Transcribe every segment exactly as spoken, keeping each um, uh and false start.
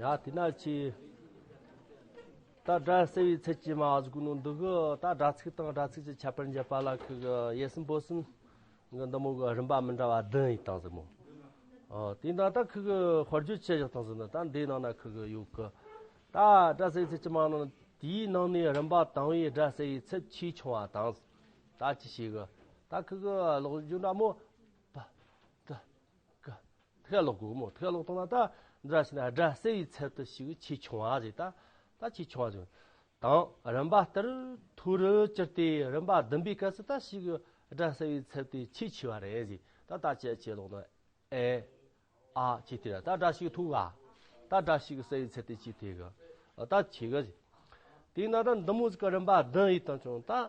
ཡ་དེ་ན་ཆི། ད་སྒྲ་གསལ་བའི་ཚད་ཀྱི་མ་ཟེར་གོ་ནོ་འདི་གི་ད་སྒྲ་ཚིག་དང་སྒྲ་ཚིག་གི་ཁྱད་པར་འབྱེད་པ་ལ་ཁི་གི་ཡེ་སུན་པོ་སུན་གི་འདི་མོ་གི་རིམ་པ་མི་འདྲ་བ་བདུན་ཡིན་དང་ཟེར་མོ། ཨོ་དེ་ན་ད་ཁི་གི་དཔེར་བརྗོད་ཆེ་བཞག་དང་ཟེར་ན་ད་འདིའི་ནང་ན་ཁི་གི་ཡོད་གི། ད་སྒྲ་གསལ་བའི་ཚད་ཀྱི་མ་ནང་དེའི་ནང་ནས་རིམ་པ་དང་བའི་སྒྲ་གསལ་བའི་ཚད་ཆེས་ཆུང་བ་དང་། ད་ཅི་ཞིག་གི་ད་ཁི་གི་ཀློག་རྒྱུ་འདྲ་མོ། པ། ཏི། ཀ། ཐི་ཀ་ཀློག་དགོས་མོ། ཐི་ཀ་ཀློག་བཏང་ན་ད་འདི་ར་ཞིག་ན་སྒྲ་གསལ་བའི་ཚད་དུ་ཞིག་ཆེས་ཆུང་བ་ཟིག་ད་ད་ཆེས་ཆུང་བ་ཟིག་དང་རིམ་པ་ལྟར་མཐོ་རུ་གྱུར་ཏེ་རིམ་པ་བདུན་པའི་སྐབས་སུ་ད་ཞིག་སྒྲ་གསལ་བའི་ཚད་དེ་ཆེས་ཆེ་བ་རེད་ཟིག་ད་ད་ཆེ་ཆེ་ཀློག་ན་ཨེ། ཨ་ཆེ་དེ་ར་ད་སྒྲ་ཞིག་ཐུག་ག་ད་སྒྲ་ཞིག་གསལ་བའི་ཚད་དེ་ཆེ་དེ་གི་ད་ཆེ་གི་ཟིག་དེས་ན་ད་འདི་མོ་ཟིག་གི་རིམ་པ་བདུན་ཡིན་དང་ཀྱང་ད།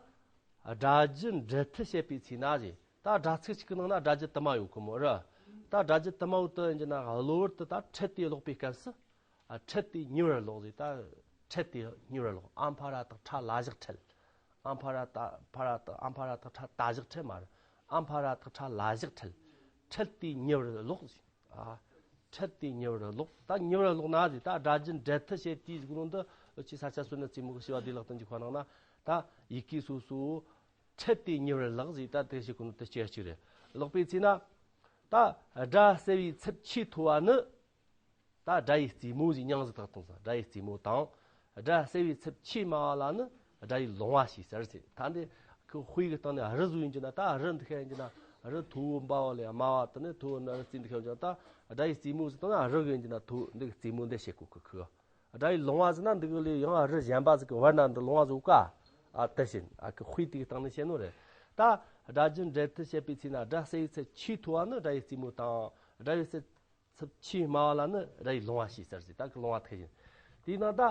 སྒྲ་རྒྱུ་འབྲེལ་མཐུད་བྱེད་པའི་ཚེ་ན་ཟེར། ད་སྒྲ་ཚིག་གཅིག་གི་ནང་ན་སྒྲ་རྒྱུ་དུ་མ་ཡོད་གི་མོ་ར། ད་སྒྲ་རྒྱུ་དུ་མ་བོ་དུ་ཡིན་གྱི་ན་གློ་བུར་དུ་ད་འཕྲལ་དུ་ཀློག་པའི་སྐབས་སུ། འཕྲལ་དུ་ཉེ་བར་ཀློག་ཟེར། ད་འཕྲལ་དུ་ཉེ་བར་ཀློག་ཨ་མ་ཕ་ར་བཏགས་ཕྲ་ལ་བཞག་འཕྲལ། ཨ་མ་ཕ་ར་བཏགས་ཕ་ར་བཏགས་ཨ་མ་ཕ་ར་བཏགས་ཕྲ་ད་བཞག་འཕྲལ་མ་རེད། ཨ་མ་ཕ་ར་བཏགས་ཕྲ་ལ་བཞག་འཕྲལ། འཕྲལ་དུ་ཉེ་བར་ཀློག་ཟེར། ཨ། འཕྲལ་དུ་ཉེ་བར་ཀློག་ད་ཉེ་བར་ཀློག་ན་ཟེར། ད་སྒྲ་རྒྱུ་འབྲེལ་མཐུད་བྱེད་དུས་ཟེར་གོ་ནོ་འདི་ཨུ་ཆི་ས་ཆ་སོ་ན་རྩེ་མོ་གི་བྱེ་བ་བདེ་ལེགས་དང་འཇུག་པ་ནང་ན་ད་ཡི་གེ་སོ་སོ་འཕྲལ་དུ་ཉེ་བར་ཀློག་ཟེར། ད་དེ་བྱེད་གོ་ནོ་དེ་སྐྱེ་གཅིག་རེད། ཀློག་པའི་ཚེ་ན་ད་སྒྲ་གསལ་བའི་ཚད་ཆེས་མཐོ་བ་ནི་ད་སྒྲ་ཡི་རྩེ་མོ་ཟེར། མྱང་ཟེར་བཏགས་བཏང་ས་སྒྲ་ཡི་རྩེ་མོ་དང་། སྒྲ་གསལ་བའི་ཚད་ཆེས་དམའ་བ་ལ་ནི་སྒྲ་ཡི་ལོང་བ་ཞེས་ཟེར་ཟེར། ད་འདི་ཁོ་དཔེ་གི་སྟེང་ནས་རི་བཟོ་ཡིན་གྱི་ན་ད་རི་འདི་ཤ་ཡིན་གྱི་ན་རི་མཐོ་བོ་འབབ་བ་ལས་དམའ་བ་དེ་ནས་མཐོ་བོ་ན་རི་རྩེ་འདི་ཤ་ཡིན་གྱི་ན་ད་སྒྲ་ཡི་རྩེ་མོ་ཟེར་བཏང་ན་རི་གི་ཡིན་གྱི་ན་མཐོ་འདི་གི་རྩེ་མོ་འདི་བྱེད་གོ་གི་ཁོ། སྒྲ་ཡི་ལོང་བ་ཟེར་ན་འདི་གི་ལས་ཡང་རི་གཞན་པ་ཟིག་གི་བར་ན་འདི་ལོང་བ་བཟོ་ག་ཨ་དེ་བཞིན་ཨ་ཁི་དཔེ་དེ་གི་སྟེང་ནས་བཤད་ནོ་རེད། ད་སྒྲ་རྒྱུ་འབྲེལ་མཐུད་བྱེད་པའི་ཚེ་ན་སྒྲ་གསལ་བའི་ཚད་ཆེས་མཐོ་བ་ནི་སྒྲ་ཡི་རྩེ་མོ་དང་སྒྲ་ཡི་ཚད་ཚད་ཆེས་དམའ་བ་ལ་ནི་སྒྲ་ཡི་ལོང་བ་ཞེས་ཟེར་ཟེར། ད་གི་ལོང་བ་ཐེག་བཞིན། དེས་ན་ད་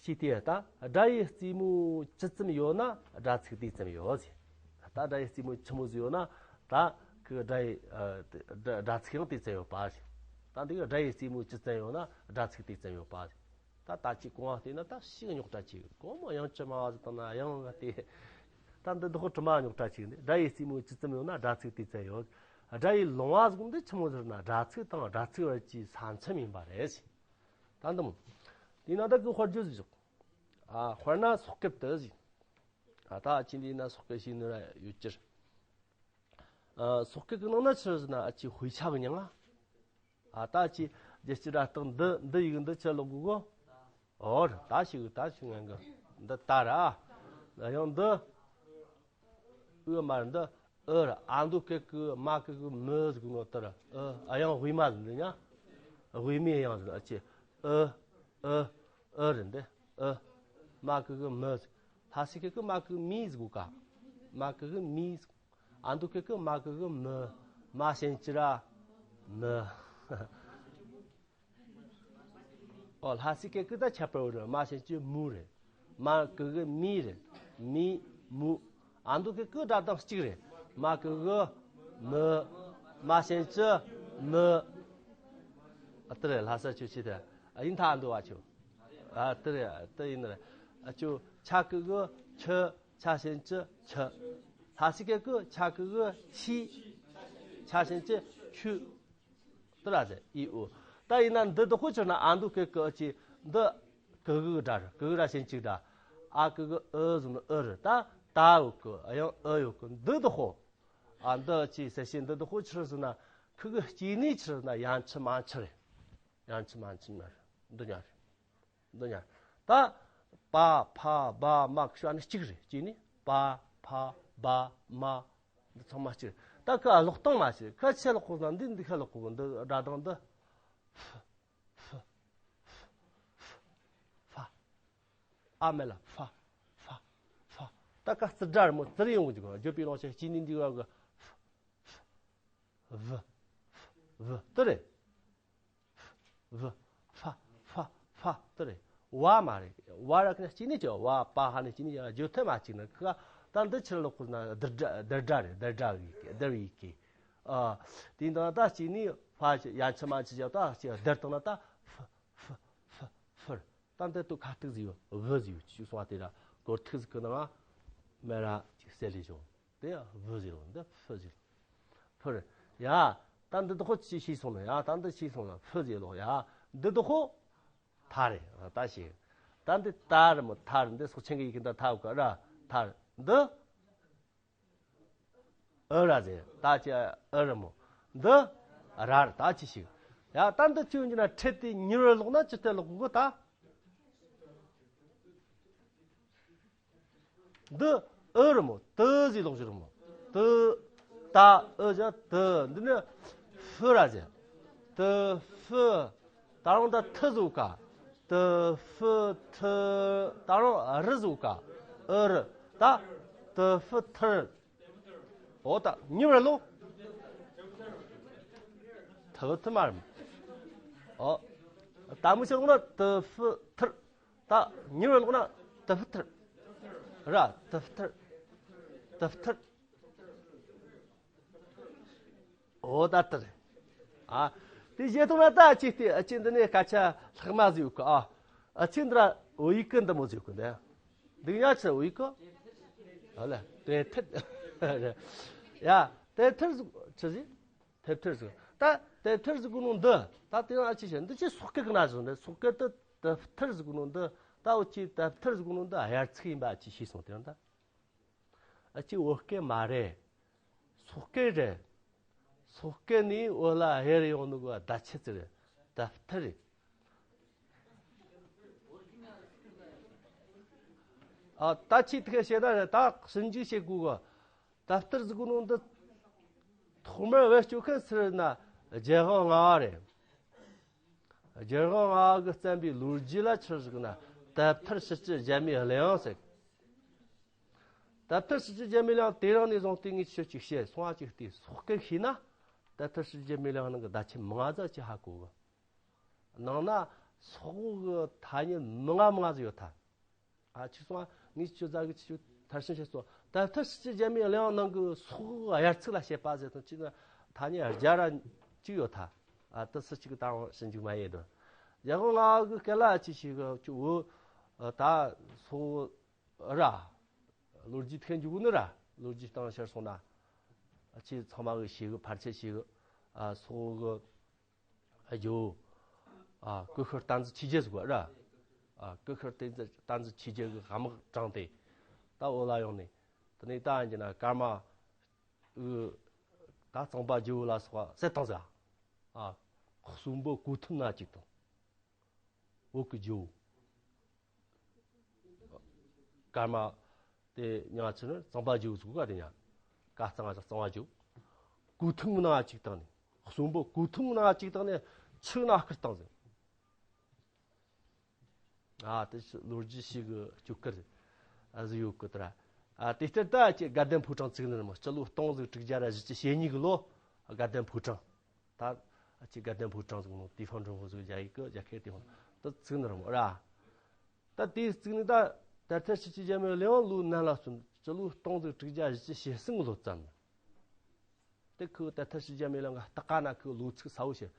ཤེས་ཏེ་ད་སྒྲ་ཡི་རྩེ་མོ་ཇི་ཙམ་ཡོད་ན་སྒྲ་ཚིག་དེ་ཙམ་ཡོད་ཟེར། ད་སྒྲ་ཡི་རྩེ་མོ་ཆི་མོ་ཟིག་ཡོད་ན་ད་གི་སྒྲ་ཡི་ཨ་སྒྲ་སྒྲ་ཚིག་ཡང་དེ་ཙམ་ཡོད་པ་ཟེར། ད་འདི་གི་སྒྲ་ཡི་རྩེ་མོ་ཇི་ཙམ་ཡོད་ན་སྒྲ་ཚིག་དེ་ཙམ་ཡོད་པ་ཟེར། ད་ད་ཅི་གོང་བ་བལྟས་ན་ད་ཞིག་རྙོག་དྲ་ཆེ་གི། གོང་མ་དབྱངས་ཅི་དམའ་བ་ཟིག་བཏང་ན་དབྱངས་ང་དེ། ད་འདི་དོ་དྲི་མ་རྙོག་དྲ་ཆེ་གི་འདི། སྒྲ་ཡི་རྩེ་མོ་ཇི་ཙམ་ཡོད་ན་སྒྲ་ཚིག་དེ་ཙམ་ཡོད། སྒྲ་ཡི་ལོང་བ་ཟེར་འདི་ཆི་མོ་ཟེར་ན་སྒྲ་ཚིག་དང་སྒྲ་ཚིག་བར་གྱི་ས་མཚམས་ཡིན་པ་རེད། ད་འདི་མོ། དེས་ན་ད་གི་དཔེར་བརྗོད་ཟིག་ཨ་དཔེར་ན་སོག་སྐད་དུ་ཟིག་ཨ་ད་ཅི་འདི་ན་སོག་སྐད་ཞིག་ནི་ར་ཡོད་ཅིར། ཨ་སོག་སྐད་ཀྱི་ནང་ན་ཆི་ཟེར་ན་ཨ་ཅི་དཔེ་ཆ་གི་མྱིང་ང་། ཨ་ད་ཅི་རྒྱལ་སྤྱི་ར་སྟག་འདི་འདི་ཡིག་འདི་ཆི་ལོག་གོ་གོ། ཨོ་ར་ད་ཞིག་ད་ཞིག་ང་གི་འདི་ད་ར། ཨ་ཡང་འདི། ཨུ་མ་ར་འདི་ཨུ་ར། ཨ་མདོ་སྐད་ཀྱི་མ་སྐད་ཀྱི་མི་ཟེར་གོ་ནོ་དེ་ར་ཨུ། ཨ་ཡང་དབུས་མ་ཟེར་འདི་ཉ། དབུས་མའི་དབྱངས་ཟེར་ཨ་ཅི་ཨུ་ཨུ་ཨུ་རེད་འདི་ཨུ། མ་སྐད་ཀྱི་མི་ཟེར། ལྷ་སའི་སྐད་ཀྱི་མ་སྐད་མི་ཟེར་གོ་ག་མ་སྐད་ཀྱི་མི་ཟེར། ཨ་མདོ་སྐད་ཀྱི་མ་སྐད་ཀྱི་མི། མ་ཞན་ཅི་ར་མི། ཨོ་ལྷ་སའི་སྐད་ཀྱི་ད་ཁྱད་པར་རེད། མ་ཞན་ཅི་མུ་རེད། མ་སྐད་ཀྱི་མི་རེད། མི་མུ། ཨ་མདོ་སྐད་ཀྱི་སྒྲ་གདངས་གཅིག་རེད། མ་སྐད་ཀྱི་མི། མ་ཞན་ཅི་མི། ཨ་དེ་རེད། ལྷ་ས་ཆུ་ཆི་དེ་ཨ་ཡིན་ཐ་ཨ་མདོ་བ་ཆུ། ཨ་དེ་རེད། དེ་ཡིན་རེད། ཨ་ཆུ་ཆ་སྐད་ཀྱི་ཆུ། ཆ་ཞན་ཅི་ཆུ། ལྷ་སའི་སྐད་ཀྱི་ཆ་སྐད་ཀྱི་ཆི། ཆ་ཞན་ཅི་ཆུ། དེ་ར་ཟེར་ཨི་ཨུ། ད་ཡིན་ན་འདི་དོ་ཁོ་ཆི་ན་ཨ་མདོ་སྐད་ཀྱི་ཨ་ཅི་འདི་གི་གུ་སྒྲ་རེད། གི་གུ་སྒྲ་ཞན་ཅིག་སྒྲ། ཨ་གི་གུ་ཨུ་ཟེར་ན་ཨུ་རེད། ད་ད་ཡོད་གི་ཨ་ཡང་ཨུ་ཡོད་གི། འདི་དོ་ཁོ་ཨ་འདི་ཨ་ཅི་ཟེར་ཞིང་འདི་དོ་ཁོ་ཆི་རེད་ཟེར་ན་ཁི་གི་སྐྱེ་གནས་ཆི་རེད་ཟེར་ན་ཡང་ཆི་མ་ཆི་རེད། ཡང་ཆི་མ་ཆི་མ་རེད། འདི་ཉ་རེད། འདི་ཉ། ད་པ་ཕ་བ་མ་ཁི་ཤོ་ཨ་ནི་གཅིག་རེད། གཅིག་ནི་པ་ཕ་བ་མ། འདི་ཚང་མ་གཅིག་རེད། ད་ཁི་ཨ་ཀློག་སྟངས་མ་གཅིག་ཁ་ཆེ་ཀློག་གོ་ན་འདི་འདི་ཁ་ཀློག་གོ་གི། འདི་སྒྲ་གདངས་འདི་ཧྥ་ཧྥ་ཧྥ་ཧྥ། ཨ་མེད་ལ་ཧྥ་ཧྥ་ཧྥ། ད་ཁ་ཙི་སྒྲ་རེད་མོ། ཙི་རེ་ཡོང་གི་འཇུག་བརྗོད་པའི་ལོག་ཆ་གཅིག་ནི་འདི་བ་གི་ཧྥ་ཧྥ་ཧྥ་ཧྥ་དེ་རེད། ཧྥ་ཧྥ་ཧྥ་ཧྥ་དེ་རེད། བ་མ་རེད། བ་ར་ཁ་ན་གཅིག་ནི་ཅི་བ་པ་ཧ་ནི་གཅིག་ནི་ཅི་བརྗོད་ཐབས་མ་གཅིག་ན་ཁ་ད་འདི་ཕྱིར་ལོག་ཁུ་ན་དིར་སྒྲ་དིར་སྒྲ་རེད། དིར་སྒྲ་ཡི་གེ་དིར་ཡི་གེ། ཨ་དེ་འདི་ན་ད་གཅིག་ནི་ཧྥ་ཡ་ཆི་མ་ཆི་བྱ་ད་གཅིག་དིར་བཏང་ན་ད་ཧྥ་ཧྥ་ཧྥ་ཧྥ་ད་འདི་དུ་ཁ་ཐུག་ཟིག་ཡོད། བུ་ཟིག་ཡོད་ཅིག་སོང་བ་དེ་ར་གོར་ཐུག་ཟིག་གི་ནང་མེ་ར་ཅིག་གསལ་ལེ་བྱུང་། དེ་ཡང་བུ་ཟེར་ལོ། འདི་ཧྥུ་ཟེར་ལོ། ཧྥུ་རེད། ཡ། ད་འདི་དོ་ཁོ་ཅི་ཤེས་སོང་ན། ཡ། ད་འདི་ཤེས་སོང་ན་ཧྥུ་ཟེར་ལོ། ཡ། འདི་དོ་ཁོ་ ཐ་རེད། ད་ཞིག་ད་འདི་ད་རེད་མོ། ཐ་རེད། འདི་སོག་ཆེན་གི་ཡི་གེ་འདི་ཐ་བུ་ག་ར་ཐ་རེད། འདི་ཨུ་ར་ཟེར། ད་ཅི་ཨུ་རེད་མོ། འདི་ར་རེད། ད་ཅི་ཞིག་ཡ་ད་འདི་ཅི་ཡིན་གྱི་ན་ཁྲིད་དེ་མྱུར་བར་ཀློག་ན་ཅི་ལྟར་ཀློག་དགོས་ད། འདི་ཨུ་རེད་མོ། ཏི་ཟེར་ཀློག་རྒྱུ་རེད་མོ། ཏི། ད་ཨུ་ཟེར་ཏི། འདི་ནི་ཧྥུ་ར་ཟེར། ཏི་ཧྥུ། ད་རུང་ད་ཐི་ཟེར་ག་ཏི་ཧྥུ་ཐི། ད་རུང་རི་ཟེར་ག་ཨུ་རི། ད་ཏི་ཧྥུ་ཐི་རི། འོ་ད་མྱུར་བར་ཀློག་ཐི་ཧྥུ་ཐི་མ་རེད་མོ། འོ་ད་མུ་ཆེ་ཀློག་ན་ཏི་ཧྥུ་ཐི་རི། ད་མྱུར་བར་ཀློག་ན་ཏི་ཧྥུ་ཐི་རི། ར་ཏི་ཧྥུ་ཐི་རི། ཏི་ཧྥུ་ཐི་རི། འོ་ད་ལྟར། ཨ། དེ་བྱེད་ཐུབ་ན་ད་ཨ་ཅེ་དེ་ཨ་ཅེ་འདི་ནས་སྐད་ཆ་ལྷག་མ་ཟིག་ཡོད་གི། ཨ། ཨ་ཅེ་འདི་ར་འོ་ཡིག་གི་འདི་མོ་ཟིག་ཡོད་གི་འདི། འདི་ཡ་ཆི་འོ་ཡིག་གི། ཨ་ལ་དེ་ཐེར། ཡ་དེ་ཐེར་ཟིག་ཆི་ཟིག་ཐེར་ཐེར་ཟིག་ད་དེ་ཐེར་ཟིག་གི་ནང་འདི་ད་དེ་རང་ཨ་ཅེ་བྱས་འདི་ཅི་སོག་སྐད་གི་ན་ཟིག་འདི་སོག་སྐད་དེ་དེ་ཐེར་ཟིག་གི་ནང་འདི་ད་འོ་ཅི་དེ་ཐེར་ཟིག་གི་ནང་འདི་དབྱར་ཚིག་ཡིན་པ་ཨ་ཅེ་ཤེས་སོང་དེ་རང་ད། ཨ་ཅེ་བོད་སྐད་མ་རེད། སོག་སྐད་རེད། སོག་སྐད་ནས་བོད་ལ་ཧེར་ཡོང་ནི་གི་བརྡ་ཆད་ཙི་རེད། དེབ་ཐེར་རེད། ཨ་ད་ཅི་ཐུག་བཤད་ན་རེད། ད་ཞིབ་འཇུག་བྱེད་དགོས་གི། དེབ་ཐེར་ཟེར་གོ་ནོ་འདི་ཐོག་མར་བེད་སྤྱོད་མཁན་སུ་རེད་ན་རྒྱལ་དབང་ལྔ་པ་རེད། རྒྱལ་དབང་ལྔ་པ་གིས་བརྩམས་པའི་ལོ་རྒྱུས་ལ་ཆི་ཟེར་ན་དེབ་ཐེར་ཕྱི་སྤྱི་རྒྱལ་མོའི་གླུ་དབྱངས་ཟེར། དེབ་ཐེར་ཕྱི་སྤྱི་རྒྱལ་མོའི་གླུ་དབྱངས་དེ་རིང་ནས་བཟུང་སྟེ་ངས་ཁྱོད་ཅིག་བཤད་སོང་ཨ་ཅིག་ལྟོས། སོག་སྐད་ཤེས་ན་དེབ་ཐེར་ཕྱི་སྤྱི་རྒྱལ་མོའི་གླུ་དབྱངས་ནང་གི་བརྡ་ཆད་མང་ང་ཙམ་ཅིག་ཧ་གོ་གི། ནང་ན་སོག་གི་ཐ་སྙད་མང་ང་མང་ང་ཟིག་ཡོད་ཐལ། ཨ་ཅིག་སོང་ཨ། ངས་ཁྱོད་ཟ་གི་ཁྱོད་མཐར་ཕྱིན་བཤད་སོང་། དེབ་ཐེར་ཕྱི་སྤྱི་རྒྱལ་མོའི་གླུ་དབྱངས་ནང་གི་སོག་གི་དབྱར་ཚིག་ལ་བཤད་པ་ཟེར་དང་ཅིག་ན་ཐ་སྙད་སྦྱར་ར་ཅིག་ཡོད་ཐལ། ཨ་དེ་སུ་གཅིག་གིས་ད་རུང་ཞིབ་འཇུག་མ་ཡེད་དོ། རྒྱལ་དབང་ལྔ་པ་གི་སྐད་ལ་ཨ་ཅིག་ཞིག་གི་ཁྱོད་བོད་ད་སོག་ར། ལོ་རྒྱུས་ཐོན་འཇུག་ནི་ར། ལོ་རྒྱུས་སྟེང་ཕྱིར་སོང་ན། ཁྱེད་ཚང་མ་གི་ཤེས་གི་ཕལ་ཆེར་ཤེས་གི། ཨ་སོག་གི་ཨ་ཇོ་བོ། ཨ་སྐུ་ཤི་སྟན་འཛིན་ཆོས་རྒྱལ་ཟེར་གོ་ར། ཨ་སྐུ་ཤི་སྟན་འཛིན་སྟན་འཛིན་ཆོས་རྒྱལ་གི་དམག་དྲངས་ཏེ་ད་བོད་ལ་ཡོང་ནས། དེ་ནས་ད་ཡིན་གྱི་ན་ཀརྨ་གི་ད་གཙང་པ་རྒྱལ་པོ་ལ་སོགས་པ་བསད་བཏང་ཟེར། ཨ་གསོན་པོ་གོ་ཐུང་ན་གཅིག་དང་། བོད་ཀྱི་ཇོ་བོ། ཀརྨ་དེ་ཉག་ཆུ་ནི་གཙང་པ་ཇོ་བོ་ཟེར་ག་དེ་ཉག་ཀ་གཙང་ང་གཙང་བ་ཇོ་བོ། གོ་ཐུང་ནང་གཅིག་བཏང་ནས་གསོན་པོ་གོ་ཐུང་ནང་གཅིག་བཏང་ནས་ཆུ་ནང་བསྐུར་བཏང་ཟེར། ཨ་དེ་ལོ་རྒྱུས་ཤིག་གི་སྐྱོ་གར་ཨ་ཟིག་ཡོད་གི་དེ་ར། ཨ་དེ་ལྟར་ད་ཅི་དགའ་ལྡན་ཕོ་བྲང་བཙུགས་ནི་རེད་མོ། སྤྱི་ལོ་སྟོང་ཟིག་དྲུག་བརྒྱ་ར་བཞི་བཅུ་ཞེ་གཉིས་གི་ལོ་དགའ་ལྡན་ཕོ་བྲང་། ད་ཨ་ཅི་དགའ་ལྡན་ཕོ་བྲང་ཟེར་ནོ་ཏི་ཧྥང་ཀྲུང་ཧོ་ཟེར་རྒྱ་ཡིག་གི་རྒྱ་སྐད་ཏི་ཧྥང་ད་བཙུགས་ནི་རེད་མོ་ར། ད་དེ་བཙུགས་ནི་ད་དེབ་ཐེར་ཕྱི་སྤྱི་རྒྱལ་མོའི་གླུ་དབྱངས་ལོ་ནན་ལ་སོན། སྤྱི་ལོ་སྟོང་ཟིག་དྲུག་བརྒྱ་བཞི་བཅུ་ཞེ་གསུམ་གི་ལོ་བརྩམས་ནི། དེ་ཁོས་དེབ་ཐེར་ཕྱི་སྤྱི་རྒྱལ་མོའི་གླུ་དབྱངས་ལྟ་ག་ན་ཁོས་ལོ་ཚིགས་གསལ་བོ་བཤད།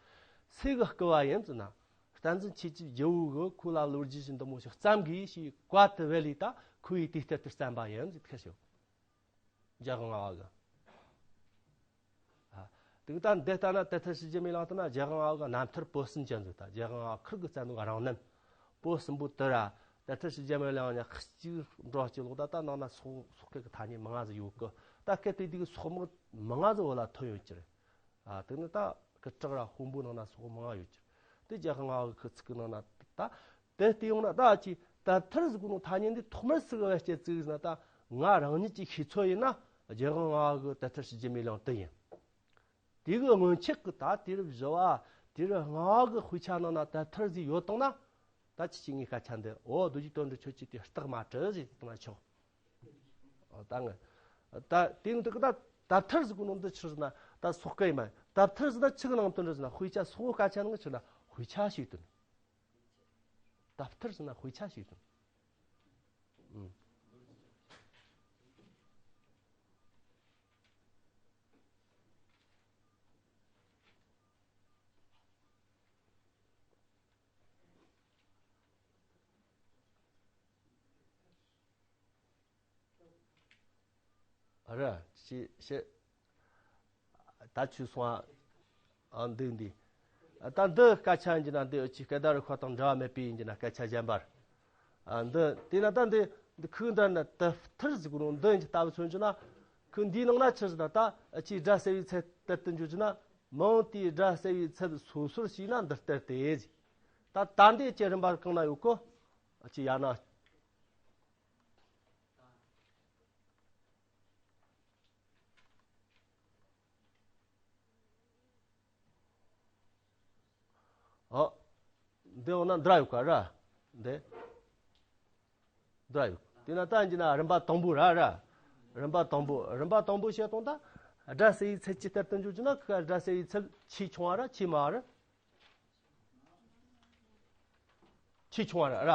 སུ་གིས་བསྐུར་བ་ཡིན་ཟེར་ན། སྟན་འཛིན་ཆོས་ཀྱི་རྒྱལ་པོ་གིས་ཁོ་ལ་ལོ་རྒྱུས་ཤིག་འདི་མོ་ཞིག་བརྩམས་དགོས་ཞེས་བཀའ་དེ་བས་ལས་ད་ཁོ་ཡིས་དེ་ལྟར་དུ་བརྩམས་པ་ཡིན་ཟེར་ཁས་ཞུ། རྒྱལ་དབང་ལྔ་པ་གིས། ཨ། དེ་ད་འདི་ལྟ་ན་དེབ་ཐེར་ཕྱི་སྤྱི་རྒྱལ་མོའི་གླུ་དབྱངས་ལྟ་ན་རྒྱལ་དབང་ལྔ་པ་གི་རྣམ་ཐར་པོད་གསུམ་ཅན་ཟིག་ད་རྒྱལ་དབང་ལྔ་པ་ཁིར་གིས་བརྩམས་ནོ་རང་རྣམ་པོད་གསུམ་པོ་དེ་ར། དེབ་ཐེར་ཕྱི་སྤྱི་རྒྱལ་མོའི་གླུ་དབྱངས་ཉག་གཅིག་འགྲོ་གཅིག་ལོག་ད་ད་ནང་ན་སོག་སོག་སྐད་ཀྱི་ཐ་སྙད་མང་ང་ཟིག་ཡོད་གི། ད་སྐད་དེ་དུས་ཀྱི་སོག་དམག་མང་ང་ཟིག་བོད་ལ་ཐོན་ཡོད་ཀྱི་རེད། ཨ་དེ་ནི་ད་སྐུ་དྲག་ར་དཔོན་པོ་ནང་ན་སོག་མང་ང་ཡོད་ཀྱི་རེད། དེ་རྒྱལ་དབང་ལྔ་པ་གི་ཁི་ཚིག་གི་ནང་ན་ད་དེ་བལྟས་ཡོང་ན་ད་ཅི་དེབ་ཐེར་ཟེར་གོ་ནོ་ཐ་སྙད་འདི་ཐོག་མར་སུ་གིས་བེད་སྤྱད་བཙུགས་ཟེར་ན། ད་ང་རང་ཉིད་ཀྱི་ཤེས་ཚོད་ཡིན་ན་རྒྱལ་དབང་ལྔ་པ་གི་དེབ་ཐེར་ཕྱི་སྤྱི་རྒྱལ་མོའི་གླུ་དབྱངས་དེ་ཡིན། དེ་གི་སྔོན་ཆད་ཀྱི་ད་དུས་རབས་བཞི་པ་དུས་རབས་ལྔ་པ་གི་དཔེ་ཆ་ནང་ན་དེབ་ཐེར་ཟིག་ཡོད་བཏང་ན། ད་ཁྱེད་ཀྱིས་ངའི་སྐད་ཆ་འདི་འོ་རྡོ་རྗེ་དོན་གྲུབ་ཁྱོད་ཀྱིས་དེ་རྟགས་མ་བྲི་ཟེར་བཏང་ན་ཆོག་ཨ་ད་ངས་ད་དེ་ནི་དེ་གི་ད་དེབ་ཐེར་ཟེར་གོ་ནོ་འདི་ཆི་ཟེར་ན་ད་སོག་སྐད་ཡིན་མ། དེབ་ཐེར་ཟེར་ན་ཆི་གི་ནང་དོན་རེད་ཟེར་ན་དཔེ་ཆ་སོག་པོ་སྐད་ཆ་ནང་ཆི་ན་དཔེ་ཆ་ཞིག་དོན། དེབ་ཐེར་ཟེར་ན་དཔེ་ཆ་ཞིག་དོན། ཨུམ། ཨ་ར་ཤི་ཤི། ད་ཆུ་སོང་ཨ། འདུག་འདི། ད་འདི་སྐད་ཆ་ཡིན་གྱི་ན་འདི་ཨ་ཅི་སྐད་བརྡ་རིག་པ་དང་འབྲེལ་བ་མེད་པའི་ཡིན་གྱི་ན་སྐད་ཆ་གཞན་པ་རེད། ཨ་འདི་དེས་ན་ད་འདི་འདི་ཁོའི་འདྲ་ན་དུ་ཐིར་ཟིག་རུང་འདི་ཡིན་གྱི་ལྟ་བུ་མཚོན་གྱི་ན། ཁོས་འདིའི་ནང་ན་ཆི་ཟིག་ད་ད་ཨ་ཅི་སྒྲ་གསལ་བའི་ཚད་སྟེར་དུ་འཇུག་གྱི་ན། མིང་དེའི་སྒྲ་གསལ་བའི་ཚད་སོ་སོར་ཞིག་ན་འདི་སྟེར་ཏེ་ཟིག་ད་ད་འདི་ཅི་རིམ་པ་གང་ན་ཡོད་གོ། ཨ་ཅི་ཡ་ན། ཨོ། འདི་འོ་ན་འདྲ་ཡོད་ཀ་ར། འདི། འདྲ་ཡོད། དེ་ན་ད་ཡིན་ན་རིམ་པ་དང་པོ་ར་ར། རིམ་པ་དང་པོ་རིམ་པ་དང་པོ་བཤད་དང་ད། སྒྲ་གསལ་བའི་ཚད་ཅི་ལྟར་དུ་འཇུག་རྒྱུ་ན་ཁོ་སྒྲ་གསལ་བའི་ཚད་ཆེས་ཆུང་བ་ར་ཆེས་དམའ་བ་ར། ཆེས་ཆུང་བ་ར་ར།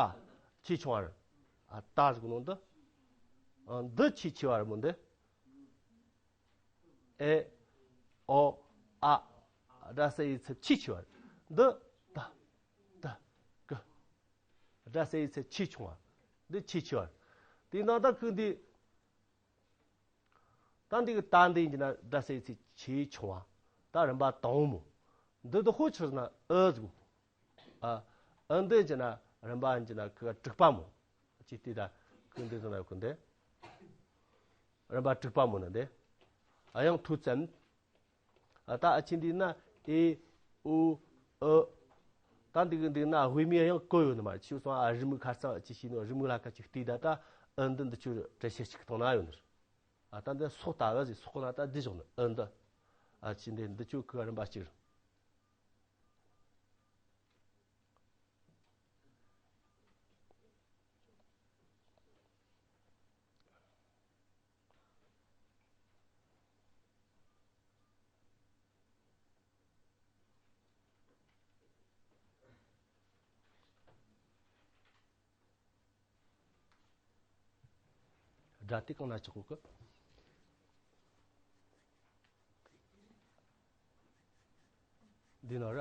ཆེས་ཆུང་བ་ར། ཨ་ད་ཟིག་ནང་འདི། ཨ་འདི་ཆེས་ཆེ་བ་ར་མོ་འདི། ཨེ། ཨོ། ཨ། སྒྲ་གསལ་བའི་ཚད་ཆེས་ཆེ་བ་ར། འདི། ད། ད། གི། སྒྲ་གསལ་བའི་ཚད་ཆེས་ཆུང་བ། འདི་ཆེས་ཆེ་བ་ར། དེ་ནང་ད་ཁོས་འདི། ད་འདི་གི་ད་འདི་ཡིན་གྱི་ན་སྒྲ་གསལ་བའི་ཚད་ཆེས་ཆུང་བ། ད་རིམ་པ་དང་པོ་མོ། འདི་དུ་ཧོ་ཆི་ཟེར་ན་ཨི་ཟིག་ཨ། ཨི་འདི་ཡིན་གྱི་ན་རིམ་པ་ཡིན་གྱི་ན་ཁོ་དྲུག་པ་མོ། ཅི་སྟེ་ད་ཁོས་འདི་ཟེར་ན་ཁོ་འདི། རིམ་པ་དྲུག་པ་མོ་ན་འདི། ཨ་ཡང་ཐུག་ཙམ། ཨ་ད་ཨ་ཆི་འདི་ན་ཨེ། ཨུ། ཨི། ད་འདི་གི་འདི་ན་དབུས་མའི་ཡང་གོ་ཡོད་ནི་མ་ཆུ་སོང་ཨ་རི་མོའི་ཁ་རྩང་ཅི་ཤེས་ནོ་རི་མོའི་ལ་ཁ་ཅིག་བལྟས་ད་ད་ཨི་འདི་འདི་ཆུ་འགྲེལ་བཤད་ཅིག་གཏོང་ན་ཡོད་ནི། ཨ་ད་འདི་སོག་ལྟ་བ་ཟིག་སོག་ན་ད་འདི་བཞག་ནི་ཨི་འདི། ཨ་ཆི་འདི་འདི་ཆུ་ཁུ་རིམ་པ་གཅིག་སྒྲ་དེ་གང་ན་ཆགས་གོ་གི། འདི་ན་ར།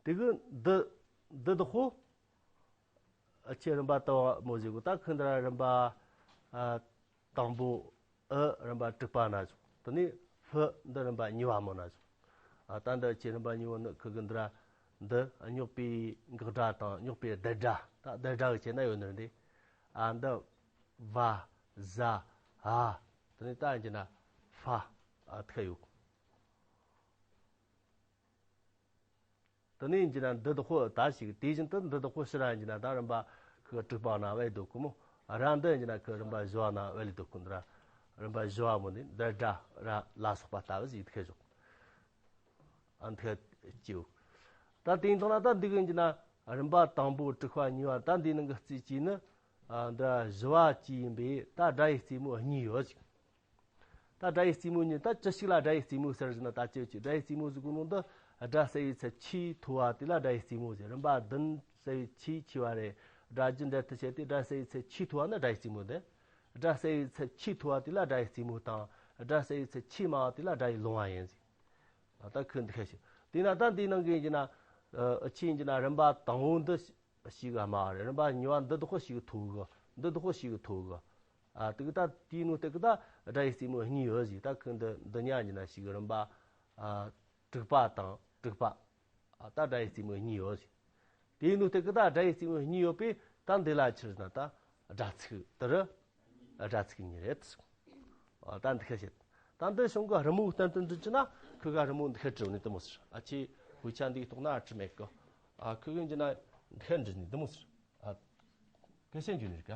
དེ་གི་འདི་འདི་དུ་ཧོ། ཨ་ཆེ་རིམ་པ་དང་མོ་ཟིག་གོ་ད་ཁོ་འདི་ར་རིམ་པ། ཨ་དང་པོ། ཨི་རིམ་པ་དྲུག་པ་ན་ཟིག་དེ་ནས་ཧྥི་འདི་རིམ་པ་གཉིས་པ་མོ་ན་ཟིག་ཨ་ད་འདི་ཆེ་རིམ་པ་གཉིས་པོ་ནི་ཁོ་གི་འདི་ར་འདི་རྙོག་པའི་འགག་སྒྲ་དང་རྙོག་པའི་ལྡེ་སྒྲ་ད་ལྡེ་སྒྲ་གི་ཆེ་ན་ཡོད་ནི་འདི། ཨ་འདི། བ། ཟ། འ། དེ་ནས་ད་ཡིན་གྱི་ན་ཧྥ། ཨ་ཐུག་ཡོད། དེ་ནས་ཡིན་གྱི་ན་འདི་དག་པོ་ད་ཞིག་དེ་བཞིན་དུ་འདི་དག་པོ་ཕྱི་ར་ཡིན་གྱི་ན་ད་རིམ་པ་ཁོ་དྲུག་པ་ན་བའི་སྡོད་གོ་མོ། ར་འདི་ཡིན་གྱི་ན་ཁོ་རིམ་པ་བཞི་བ་ན་བའི་ལས་སྡོད་གོ་འདི་ར། རིམ་པ་བཞི་བ་མོ་ནི་འདི་སྒྲ་ར་ལ་སོགས་པ་ལྟ་བུ་ཞིག་ཐུག་ཞོག་ཨ་ཐུག་ཅིའོ། ད་དེ་ཡིན་ཐོག་ན་ད་འདི་གི་ཡིན་གྱི་ན་རིམ་པ་དང་པོ་དྲུག་པ་གཉིས་པ་ད་འདི་ནང་གི་རྩིས་ཀྱིས་ནི། ཨ་འདི་བཞི་བ་གཅིག་ཡིན་པས་ད་སྒྲ་ཡི་རྩེ་མོ་གཉིས་ཡོད་ཅིག་ད་སྒྲ་ཡི་རྩེ་མོ་གཉིས་ད་ཅི་ཞིག་ལ་སྒྲ་ཡི་རྩེ་མོ་ཟེར་ཟིན་ན་ད་ཅི་ཅི་སྒྲ་ཡི་རྩེ་མོ་ཟེར་གོ་ནོ་འདི་སྒྲ་གསལ་བའི་ཚད་ཆེས་མཐོ་བ་དེ་ལ་སྒྲ་ཡི་རྩེ་མོ་ཟེར། རིམ་པ་བདུན་གསལ་བའི་ཆེས་ཆེ་བ་རེད། སྒྲ་རྒྱུ་འབྲེལ་དུ་བྱས་ཏེ་སྒྲ་གསལ་བའི་ཚད་ཆེས་མཐོ་བ་ནི་སྒྲ་ཡི་རྩེ་མོ་སྟེ། སྒྲ་གསལ་བའི་ཚད་ཆེས་མཐོ་བ་དེ་ལ་སྒྲ་ཡི་རྩེ་མོ་དང་སྒྲ་གསལ་བའི་ཚད་ཆེས་དམའ་བ་དེ་ལ་སྒྲ་ཡི་ལོང་བ་ཡིན་ཟེར། ད་ཁོས་འདི་ཁ་ཞིག་དེས་ན་ད་འདིའི་ནང་གི་ཡིན་གྱི་ན། ཨ་ཆི་ཡིན་གྱི་ན་རིམ་པ་དང་པོ་འདི་ཞིག་ག་དམའ་བ་རེད། རིམ་པ་གཉིས་པ་འདི་དག་ཞིག་མཐོ་གི། འདི་དག་ཞིག་མཐོ་གི། ཨ་དེ་གི་ད་དེའི་ནང་དེ་གི་ད་སྒྲ་ཡི་རྩེ་མོ་གཉིས་ཡོད་ཟིག་ད་ཁོས་འདི་འདི་གཉིས་ཡིན་གྱི་ན་ཞིག་རིམ་པ། ཨ་དྲུག་པ་དང་དྲུག་པ། ཨ་ད་སྒྲ་ཡི་རྩེ་མོ་གཉིས་ཡོད་ཟིག་དེའི་ནང་དེ་གི་ད་སྒྲ་ཡི་རྩེ་མོ་གཉིས་ཡོད་པས་ད་འདི་ལ་ཆི་ཟེར་ན་ད་སྒྲ་ཚིག་དེ་རུ་སྒྲ་ཚིག་གཉིས་རེད། ཨ་ད་འདི་ཁ་བཤད། ད་འདི་གཞུང་གི་རི་མོ་བསྟན་དུ་འདྲི་རྒྱུ་ན་ཁོ་ག་རི་མོ་འདི་ཁ་བྲིས་ནས་འདི་མོ་ཟེར། ཨ་ཆེ་དཔེ་ཆ་འདི་གི་ཐོག་ན་ཨ་བྲིས་མེད་གི། ཨ་ཁོ་གི་འདྲི་ན་འདི་ཁ་འདྲི་ནས་འདི་མོ་ཟེར། ཨ་སྐད་ཆ་འགྱུར་ནས་ག་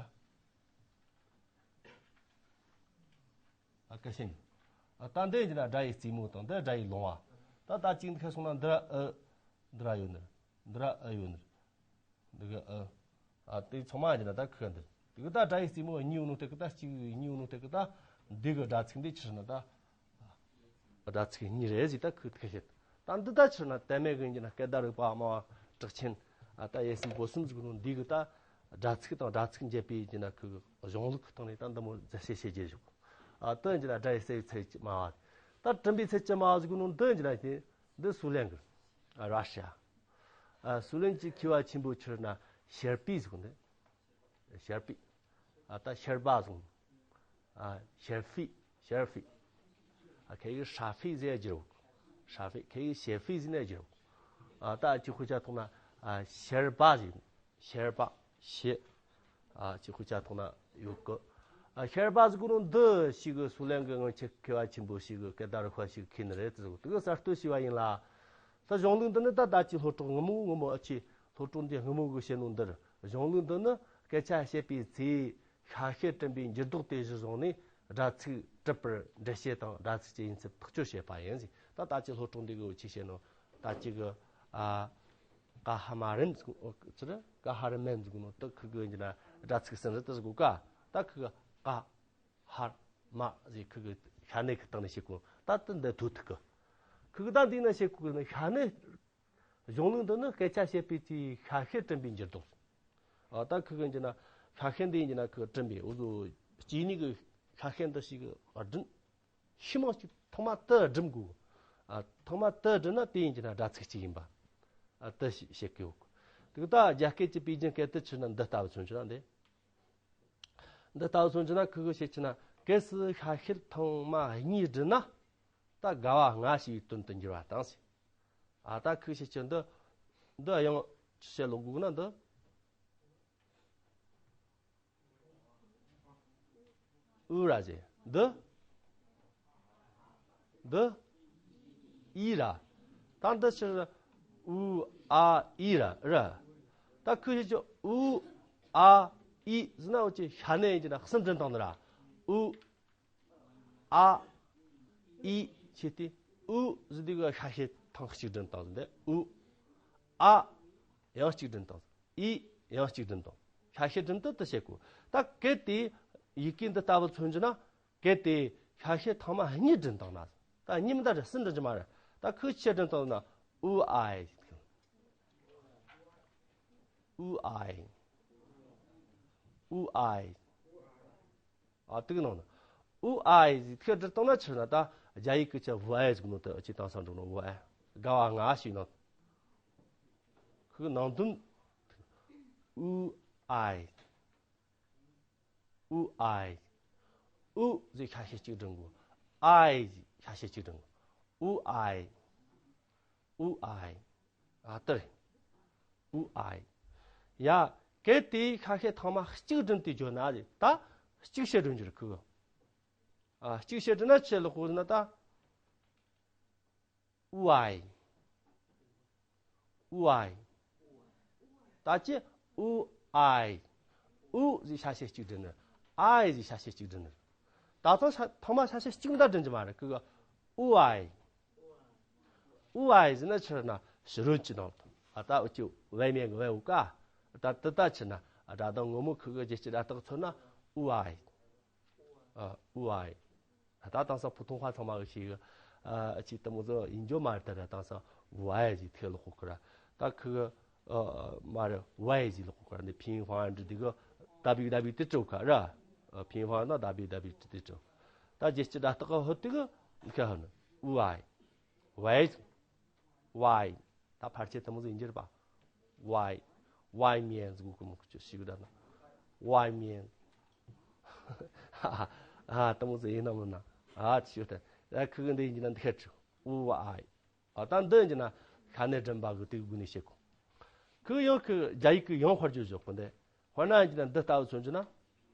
ཨ་སྐད་ཆ་འགྱུར། ཨ་ད་འདི་འདྲི་ན་སྒྲ་ཡི་རྩེ་མོ་དང་འདི་སྒྲ་ཡི་ལོང་བ། ད་ད་ཅིག་འདི་ཁ་སོང་ན་འདི་ར་ཨི། འདི་ར་ཡོད་ནི། འདི་ར་ཨི་ཡོད་ནི། འདི་གི་ཨ། ཨ་དེ་ཚང་མ་ཡིན་ན་ད་ཁོས་འདི། དེ་གི་ད་སྒྲ་ཡི་རྩེ་མོ་གཉིས་ཡོད་ནོ་དེ་གི་ད་གཅིག་གཉིས་ཡོད་ནོ་དེ་གི་ད། འདི་གི་སྒྲ་ཚིག་འདི་ཆི་ཟེར་ན་ད། སྒྲ་ཚིག་གཉིས་རེད་ཟེར་ད་ཁོས་ཐུག་བཤད། ད་འདི་ད་ཆི་ཟེར་ན་དད་མེད་གི་ཡིན་གྱི་ན་སྐད་བརྡ་རིག་པ་དམའ་བ་གྲགས་ཆེན། ཨ་ད་ཡེ་སྲིད་འབོ་གསུམ་ཟེར་གོ་ནོ་འདི་གི་ད། སྒྲ་ཚིག་དང་སྒྲ་ཚིག་འབྱེད་པའི་ཡིན་ན་ཁོ་གི་གཞུང་ལུགས་ཀྱི་སྟེང་ནས་ད་འདི་མོ་མཛད་བྱ་བྱེད་རྒྱུ་བཞག་ཨ་དེ་ཡིན་ན་སྒྲ་ཡི་རྩ་བའི་ཚད་ཀྱི་སྨྲ་བ། ད་དྲན་པའི་ཚད་ཀྱི་སྨྲ་བ་ཟེར་གོ་ནོ་འདི་ཡིན་ན་འདི་སུའུ་ལེན་གི་ཨ་ར་ཤི་ཡ། ཨ་སུའུ་ལེན་གྱི་མཁས་པ་ཆེན་པོ་ཆི་རེད་ན་ཤེར་པི་ཟེར་གོ་ནི། ཤེར་པི། ཨ་ད་ཤེར་པ་ཟེར་གོ་ནི། ཨ་ཤེར་ཕི། ཤེར་ཕི། ཨ་ཁེ་གི་ཧྲ་ཕི་ཟེར་རྒྱུ་རོགས། ཧྲ་ཕི་ཁེ་གི་ཤེར་ཕི་ཟེར་ན་རྒྱུ་རོགས། ཨ་ད་ཅི་ཁོ་ཅག་ཐོག་ན་ཨ་ཤེར་པ་ཟེར། ཤེར་པ། ཤེ། ཨ་ཅི་ཁོ་ཅག་ཐོག་ན་ཡོད་གི་ཨ་ཤེར་པ་ཟེར་གོ་ནོ་འདི་ཞིག་གི་སུའུ་ལེན་གི་སྔོན་ཆད་མཁས་པ་ཆེན་པོ་ཞིག་གི་སྐད་བརྡ་རུ་ཁ་ཞིག་མཁས་ནི་རེད་དེ་ཟེར་གོ་དེ་གི་གསར་གཏོད་བྱས་པ་ཡིན་ལ། ད་གཞུང་ལུགས་འདི་ནི་ད་ད་ཅི་སློབ་གྲོགས་སྔ་མོ་སྔ་མོ་ཨ་ཅི་སློབ་གྲོགས་འདི་སྔ་མོ་གི་བཤད་ནོ་འདིར་གཞུང་ལུགས་འདི་ནི་སྐད་ཆ་བཤད་པའི་ཚེ་ཤ་ཤེད་དྲན་པའི་འགྱུར་ལྡོག་དེ་གཞིར་བཟུང་ནས་སྒྲ་ཚིག་གྲུབ་པར་འགྲེལ་བཤད་དང་སྒྲ་ཚིག་གི་ཡིན་ཚུལ་ཐག་གཅོད་བྱེད་པ་ཡིན་ཟེར། ད་ད་ཅི་སློབ་གྲོགས་འདི་གི་འུ་ཆི་བཤད་ནོ་ད་ཅི་གི་ཨ་ཀ་ཧ་མ་རན་ཟེར་ཙི་རེ་ཀ་ཧ་ར་མན་ཟེར་གོ་ནོ་ད་ཁུ་གི་ཡིན་ན་སྒྲ་ཚིག་ཟིན་རེད་དེ་ཟེར་གོ་ཀ་ད་ཁུ་གི་ཀ་ཧར་མ་ཟེར་ཁུ་གི་ཤ་ནད་ཀྱི་སྟེང་ནས་བཤད་གོ་ད་དེ་འདི་ཐུག་ཐུག་གི་ཁུ་གི་ད་འདི་ན་བཤད་གོ་ནི་ཤ་ནད། གཞུང་ལུགས་འདི་ནི་སྐད་ཆ་བཤད་པའི་དུས་ཤ་ཤེད་དྲན་པའི་འགྱུར་ལྡོག་ཨ་ད་ཁུ་གི་འགྱུར་ན་ཤ་ཤེད་འདི་འགྱུར་ན་ཁུ་དྲན་པའི་འུ་ཚོ་སྐྱེ་ནི་གི་ཤ་ཤེད་འདི་ཞིག་གི་དྲན་ཤི་མང་ཞིག་ཐོག་མ་དུ་སྒྲིམ་དགོས། ཨ་ཐོག་མ་དུ་སྒྲིམ་ན་དེ་ཡིན་གྱི་ན་སྒྲ་ཚིག་གཅིག་ཡིན་པ། ཨ་དུ་ཞིག་བཤད་ཀྱི་ཡོད། དེ་ད་རྒྱ་སྐད་ཀྱི་པེ་ཅིན་སྐད་དུ་ཆི་ན་འདི་ལྟ་བུ་མཚོན་གྱི་ན་འདི། འདི་ལྟ་བུ་མཚོན་གྱི་ན་ཁུ་གི་བཤད་ཀྱི་ན་གལ་སྲིད་ཤ་ཤེད་ཐོག་མ་གཉིས་སྒྲིལ་ན་ད་དགའ་བ་ལྔ་ཞེས་པའི་དོན་དུ་འགྱུར་བ་དང་ཟེར། ཨ་ད་ཁུ་བཤད་ཀྱི་འདི་འདི་ཡང་ཅི་བཤད་ལོ་དགོས་ན་འདི། ཨུ་ར་ཟེར། འདི། འདི། ཨི་ར། ད་འདི་ཕྱིར། ཨུ། ཨ། ཨི་ར། ར། ད་ཁུ་ཞིག་ཅོ། ཨུ། ཨ། ཨི་ཟེར་ན་འུ་ཅི་ཤ་ནད་ཡིན་གྱི་ན་གསུམ་འདྲེན་བཏང་ནི་ར། ཨུ། ཨ། ཨི་ཆེ་སྟེ། ཨུ་ཟེར་དུས་ཀྱི་ཤ་ཤེད་ཐེངས་གཅིག་འདྲེན་བཏང་ཟེར་འདི། ཨུ། ཨ། ཡང་གཅིག་འདྲེན་བཏང་། ཨི། ཡང་གཅིག་འདྲེན་བཏང་། ཤ་ཤེད་འདྲེན་དུ་དུ་བྱེད་དགོས། ད་གལ་ཏེ་ཡི་གེ་འདི་ལྟ་བུ་མཚོན་རྒྱུ་ན། གལ་ཏེ་ཤ་ཤེད་ཐེངས་མ་གཉིས་འདྲེན་བཏང་ན། ད་གཉིས་མི་འདྲ་རེད་སུ་འདྲེན་རྒྱུ་མ་རེད། ད་ཁུ་ཆེ་འདྲེན་བཏང་ན། ཨུ་ཨའི། ཨུ་ཨའི། ཨུ་ཨའི། ཨ་དེ་གི་ནང་ན། ཨུ་ཨའི་ཟིག་ཐེ་འདྲེན་བཏང་ན་ཕྱིར་ན་ད་རྒྱ་ཡིག་གི་ཆ་ཝུ་ཨའི་ཟིག་ནོ་ད་ཅི་དང་སང་འགྲོ་ནོ་ཝུ་ཨའི། དགའ་བ་ང་ཞིག་ནང་། ཁུ་ནང་དོན། ཨུ་ཨའི། ཨུ་ཨའི། ཨུ་ཟིག་ཤ་ཤེད་གཅིག་འདྲེན་དགོས། ཨའི་ཟིག་ཤ་ཤེད་གཅིག་འདྲེན་དགོས། ཨུ་ཨའི། ཨུ་ཨའི། ཨ་ཏི། ཨུ་ཨའི། ཡ། གལ་ཏེ་ཤ་ཤེད་ཐེངས་མ་གཅིག་བསྒྲིམས་ཏེ་བརྗོད་ན་རེད་ད། གཅིག་བཤད་སྒྲུབ་འགྱུར་ཁུ། ཨ་གཅིག་བཤད་སྒྲུབ་ན་ཆེ་ལོ་ཁུ་ན་ད། ཨུ་ཨའི། ཨུ་ཨའི། ད་ཅི། ཨུ་ཨའི། ཨུ་ཟིག་ཤ་ཤེད་གཅིག་སྒྲིམ་ནི། ཨའི་ཟིག་ཤ་ཤེད་གཅིག་སྒྲིམ་ནི། ད་ཐེངས་ཤ་ཐེངས་མ་ཤ་ཤེད་གཅིག་མ་ད་སྒྲིམ་གྱི་མ་རེད་ཁུ་གི། ཨུ་ཨའི། ཨུ་ཨའི་ཟེར་ན་ཕྱིར་ན་ཕྱི་རོལ་གྱི་ནང་དུ་ཨ་ད་འུ་ཅི་ཝའི་མེན་གི་ཝའི་ཨུ་ཀ་ད་དི་ད་ཕྱིར་ན་ཨ་སྒྲ་གདངས་སྔོན་མོ་ཁུ་གི་རྒྱལ་སྤྱི་སྒྲ་རྟགས་མཚོན་ན་ཨུ་ཨའི། ཨ་ཨུ་ཨའི། ད་དེང་སང་ཕུ་ཐུང་ཧྭ་ཚང་མ་གི་ཤེས་གི་ཨ་ཅི་དེ་མོ་ཟོ་ཡིན་རྒྱུ་མ་རེད། ད་དེང་སང་ཝའི་ཟེར་ཐེ་ལོ་ཁོ་ཁུ་ར་ད་ཁུ་གི་ཨ་མ་རེད་ཝའི་ཟེར་ལོ་ཁོ་ཁུ་ར་འདི་ཕིན་ཧྥང་འདི་གི་ད་བི་ད་བི་ཏི་ཀྲོ་ཁ་ར་ཕིན་ཧྥང་ན་ད་བི་ད་བི་ཏི་ཀྲོ་ད་རྒྱལ་སྤྱི་སྒྲ་རྟགས་ཧོ་ཏི་གི་ཁ་ཧ་ནི་ཨུ་ཨའི། ཝའི། ཝའི། ད་ཕལ་ཆེར་དེ་མོ་ཟིག་ཡིན་རྒྱུ་རེད་པ། ཝའི། ཝའི་མེན་ཟེར་གོ་གི་མོ་ཁུ་ཅི་ཞིག་ད་ན། ཝའི་མེན། ཨ་དེ་མོ་ཟིག་ཡིན་ན་མིན་ན། ཨ་ཅི་ཞིག་ད། ཨ་ཁུ་གི་འདི་ཡིན་གྱི་ན་འདི་ཁ་ཅིག་ཨུ་ཝའི། ཨ་ད་འདི་ཡིན་གྱི་ན་ཤ་ནད་སྒྲིམ་པ་གི་དེ་གི་སྒོ་ནས་བཤད་གོ་ཁུ་ཡང་ཁུ་རྒྱ་ཡིག་གི་ཡང་དཔར་བརྗོད་བཞག་གོ་འདི། དཔེར་ན་ཡིན་གྱི་ན་འདི་ལྟ་བུ་མཚོན་གྱི་ན།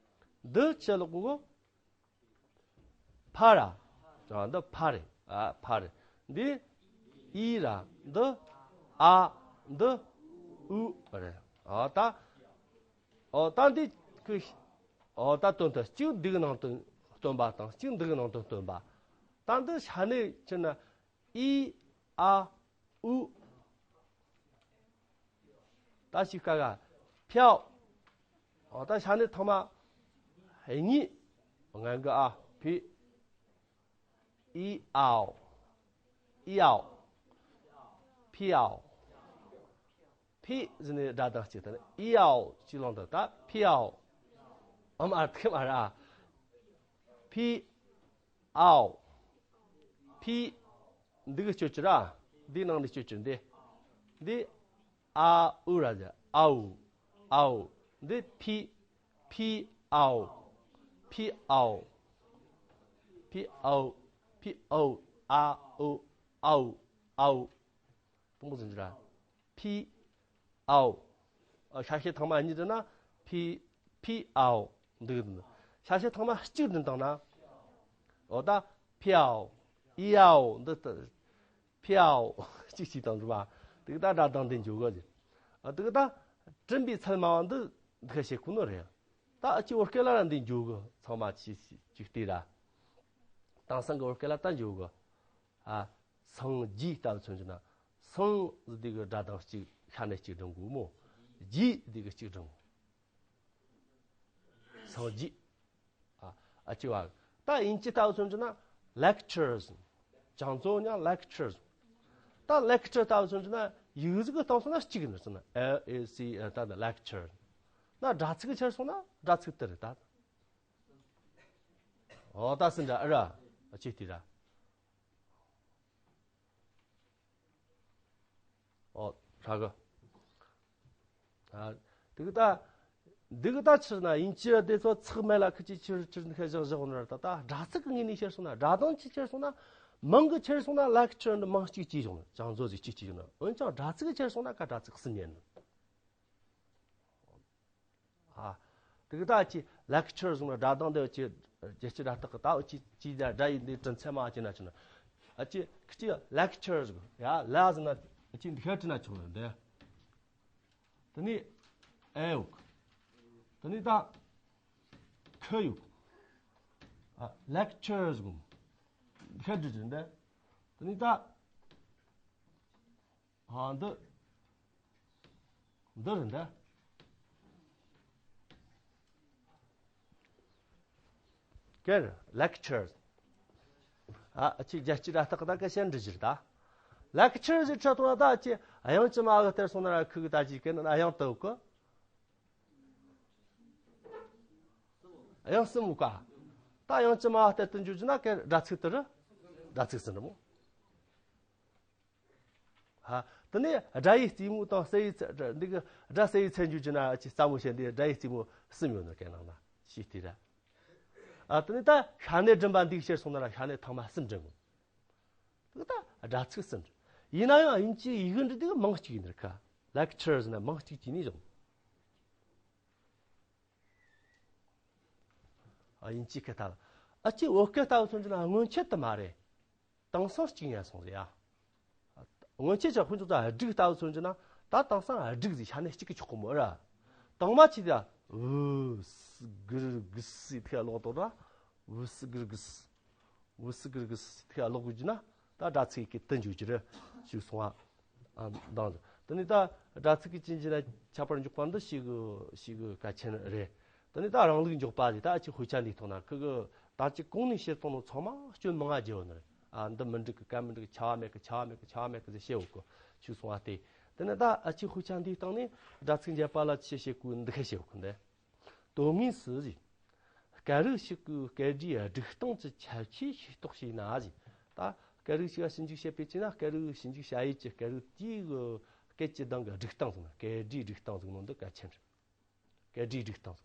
འདི་ཆེ་ལོ་གོ་གོ་ཕ་ར། ཨ་འདི་ཕ་རེད། ཨ་ཕ་རེད། འདི་ཨི་ར། འདི་ཨ། འདི་ཨུ་རེད། ཨ་ད། ཨོ་ད་འདི་ཁུ། ཨོ་ད་དོན་དུ་གཅིག་འདི་གི་ནང་དོན་སྟོན་པ་དང་གཅིག་འདི་གི་ནང་དོན་སྟོན་པ། ད་འདི་ཤ་ནད་ཕྱིར་ན་ཨི་ཨ་ཨུ། ད་ཞིག་ཀ་ག་ཕྱའོ། ཨོ་ད་ཤ་ནད་ཐོག་མ་གཉིས། ང་གི་ཨ་ཕི། ཨི་ཨའོ། ཨི་ཨའོ། ཕི་ཨའོ། ཕི་ཟེར་ནས་སྒྲ་གདངས་གཅིག་དང་ཨི་ཨའོ་གཅིག་ལོང་དང་ད་ཕི་ཨའོ། ཨམ་ཨར་ཐིག་མ་ར། ཕི་ཨའོ། ཕི། འདི་གི་སྤྱོད་ཀྱི་ར། འདི་ནང་ནས་སྤྱོད་ཀྱི་འདི། འདི་ཨ་ཨུ་ར་ཟེར། ཨའུ། ཨའུ། འདི་ཕི། ཕི་ཨའོ། ཕི་ཨའོ། ཕི་ཨའོ། ཕི་ཨའོ། ཨ་ཨོ། ཨའོ། ཨའོ། དང་པོ་ཟིན་གྱི་ར། ཕི་ཨའོ། ཨ། ཤ་ཤེ་ཐང་མ་གཉིས་བསྒྲིལ་ན་ཕི། ཕི་ཨའོ། འདུག་འདུག་ཤ་ཤེ་ཐང་མ་གཅིག་བསྒྲིལ་བཏང་ན། འོ་ད་ཕི་ཨའོ། ཨི་ཨའོ། འདི་ལྟ། ཕི་ཨའོ། གཅིག་གཅིག་དང་འདུག་པ། དེ་གི་ད་སྒྲ་གདངས་འདི་འཇོག་གི་ཟེར། ཨ། དེ་གི་ད་དྲན་པའི་ཚད་མ་བ་འདི་འདི་ཁ་བཤད་ཁུ་ནོ་རེད། ད་ཨ་ཅི་བོད་སྐད་ལ་ར་འདི་འཇོག་གི། ཚང་མ་གཅིག་གཅིག་བལྟས་ར། དེང་སང་གི་བོད་སྐད་ལ་ད་འཇོག་གི། ཨ། སངས་རྒྱས་ལྟ་བུ་མཚོན་གྱི་ན། སངས་ཟེར་དེ་གི་སྒྲ་གདངས་གཅིག་ཤ་ནས་གཅིག་སྒྲིལ་དགོས་མོ། རྒྱས་དེ་གི་གཅིག་སྒྲིལ་དགོས། སངས་རྒྱས། ཨ། ཨ་ཅི་བ། ད་དབྱིན་ཇི་ལྟ་བུ་མཚོན་གྱི་ན། lectures། 讲座 ཡང་lectures། ད་lecture ལྟ་བུ་མཚོན་གྱི་ན་ཡིག་གཟུགས་གི་སྟེང་སོང་ན་གཅིག་ནི་ཟེར་ན་L A C ད་ནི་lecture། ན་སྒྲ་ཚིག་གི་ཆེར་སོང་ན་སྒྲ་ཚིག་དེ་རེད་ད། ཨོ་ད་སི་འདྲ་ཨ་ར། ཨ་ཅི་དེ་ར། ཨོ། ཧྲ་གི། ཨ། དེ་གི་ད། འདི་གི་ད་ཕྱིར་ན་དབྱིན་ཇི་དེ་ཚོ་ཚེག་མེད་ལ་ཁི་ཅི་ཕྱིར་ཕྱིར་འདི་ཁ་བཞག་བཞག་ནོ་ར། ད་ད་སྒྲ་ཚིག་གི་ངོས་ནས་ཕྱིར་སོང་ན། སྒྲ་གདངས་ཀྱི་ཕྱིར་སོང་ན། མིང་གི་ཕྱིར་སོང་ན་ལེག་ཅར་འདི་མིང་གཅིག་གཅིག་བྱུང་ནོ། 讲座 ཟིག་གཅིག་གཅིག་བྱུང་ནོ། འོན་ཀྱང་སྒྲ་ཚིག་གི་ཕྱིར་སོང་ན་ཀ་སྒྲ་ཚིག་གསུམ་ཡིན་ནོ། ཨ། དེ་གི་ད་ཅི་ལེག་ཅར་ཟེར་ན་སྒྲ་གདངས་དེ་ཅི་རྒྱལ་སྤྱི་སྒྲ་རྟགས་ཀྱི་ད་ཅི་ཅི་ད་སྒྲ་ཡི་འདི་དྲི་མཚན་མ་ཅི་ན་ཅི་ན། ཨ་ཅི་ཅི་ལེག་ཅར་ཟེར་ཡ་ལ་ཟེར་ན་ཅི་འདི་ཁ་ཅི་ན་ཆུང་ལ་འདི། དེ་ནས་ཨེ་ཡོད། དེ་ནས་ད་ཁ་ཡོད། ཨ། ལེག་ཅར་ཟེར་འདི་ཁ་འདྲི་ཅི་འདི། དེ་ནས་ད། ཨ། འདི། འདི་རེད་འདི། ཀེར་ལེག་ཅར། ཨ་ཅི་རྒྱལ་སྤྱི་སྒྲ་རྟགས་ད་ཀ་ཤན་འདྲི་ཅིར་ད། ལེག་ཅར་ཟེར་ཁྲ་ཐོང་ད་ཅི་དབྱངས་ཅི་མ་གི་སྟེར་སོང་ན་ར་ཁུ་གི་ད་ཅི་ཀེར་ན་དབྱངས་ད་གི། དབྱངས་གསུམ་ག་ད་དབྱངས་ཅི་མ་གི་སྟེར་དུ་འཇུག་རྒྱུ་ན་ཀེར་སྒྲ་ཚིག་དེ་རུ་སྒྲ་ཚིག་ཟེར་འདྲ་མོ། ཧ། དེ་ནས་སྒྲ་ཡི་རྩེ་མོ་དང་གསལ་བའི་ཚད། འདི་གི་སྒྲ་གསལ་བའི་ཚད་འཇུག་རྒྱུ་ན་ཅི་རྩ་མོ་བཤད་འདི་སྒྲ་ཡི་རྩེ་མོ་གསུམ་ཡོད་ནོ་ཀེ་ནང་ན་ཤེས་ཏེ་ར། ཨ། དེ་ནས་ད་ཤ་ནས་སྒྲིམ་པ་འདི་ཕྱིར་སོང་ན་ར་ཤ་ནས་ཐང་མ་གསུམ་སྒྲིམ་དགོས། དེ་གི་ད་སྒྲ་ཚིག་གསུམ་རེད། ཡིན་ན་ཡང་དབྱིན་ཇིའི་ཡིག་འབྲུ་འདི་གི་མིང་གཅིག་ཡིན་ནི་རེད་ཀ་ལེག་ཅར་ཟེར་ན་མིང་གཅིག་གྱིས་ནི་བཟུང་། ཨ། དབྱིན་ཇིའི་སྐད་ལྟ་བུ། ཨ་ཅི་བོད་སྐད་ལྟ་བུ་མཚོན་རྒྱུ་ན་སྔོན་ཆད་དུ་མ་རེད། དེང་སང་གཅིག་ཡིན་སོང་ཟེར་ཡ། སྔོན་ཆད་ཀྱི་དཔེ་འཇོག་ད་སྒྲིག་ལྟ་བུ་མཚོན་རྒྱུ་ན་ད་དེང་སང་སྒྲིག་ཟིག་ཤ་ནས་གཅིག་གི་ཆོག་གི་མོ་ར། དང་མ་ཅི་ད་འུ་སི་གིར་གིས་ཐེ་ལོག་དོ་ར། འུ་སི་གིར་གིས། འུ་སི་གིར་གིས་ཐེ་ལོག་གི་རྒྱུ་ན་ད་སྒྲ་ཚིག་གི་དུ་འཇུག་རྒྱུ་རེད་ཞུ་སོང་བ། ཨ། འདང་། དེ་ནས་ད་སྒྲ་ཚིག་གི་ཅན་གྱི་ན་ཁྱད་པར་འཇོག་པ་འདི་ཞིག་གི་ཞིག་གི་གལ་ཆེན་རེད། དེ་ནས་ད་རང་ལུགས་འཇོག་པ་ཞིག་ད་ཅི་དཔེ་ཆ་འདི་ཐོག་ན་ཁི་གི་ད་ཅི་གོང་ནས་བཤད་སོང་ནོ་ཚང་མ་སྐྱོན་མང་ང་རྒྱལ་བ་ནི་རེད། ཨ། འདི་མི་འགྲིག་གི། གན་མི་འགྲིག་གི། ཆ་བ་མེད་གི། ཆ་བ་མེད་གི། ཆ་བ་མེད་གི་ཟེར་བཤད་འོ་གི་ཞུ་སོང་བ་སྟེ། དེ་ནས་ད་ཨ་ཅི་དཔེ་ཆ་འདིའི་སྟེང་ནས་སྒྲ་ཚིག་འབྱེད་པ་ལ་ཆི་བཤད་གོ་འདི་ཁ་བཤད་འོ་གི་འདི། དོན་དངོས་སུ་ཟེར། སྐད་རིགས་ཤིག་གི་སྐད་སྒྲའི་སྒྲིག་སྟངས་ཀྱི་ཁྱད་ཆོས་ཤེས་རྟོགས་བྱས་ན་ཟེར། ད་སྐད་རིགས་ཤིག་ལ་ཞིབ་འཇུག་བྱེད་པའི་ཆེད་ན་སྐད་རིགས་ཞིབ་འཇུག་བྱ་ཡུལ་གྱི་སྐད་རིགས་དེའི་གི་སྐད་ཀྱི་གདངས་ཀྱི་སྒྲིག་སྟངས་ཟེར་ན་སྐད་སྒྲའི་སྒྲིག་སྟངས་ཟེར་ནོ་འདི་གལ་ཆེན་རེད། སྐད་སྒྲའི་སྒྲིག་སྟངས།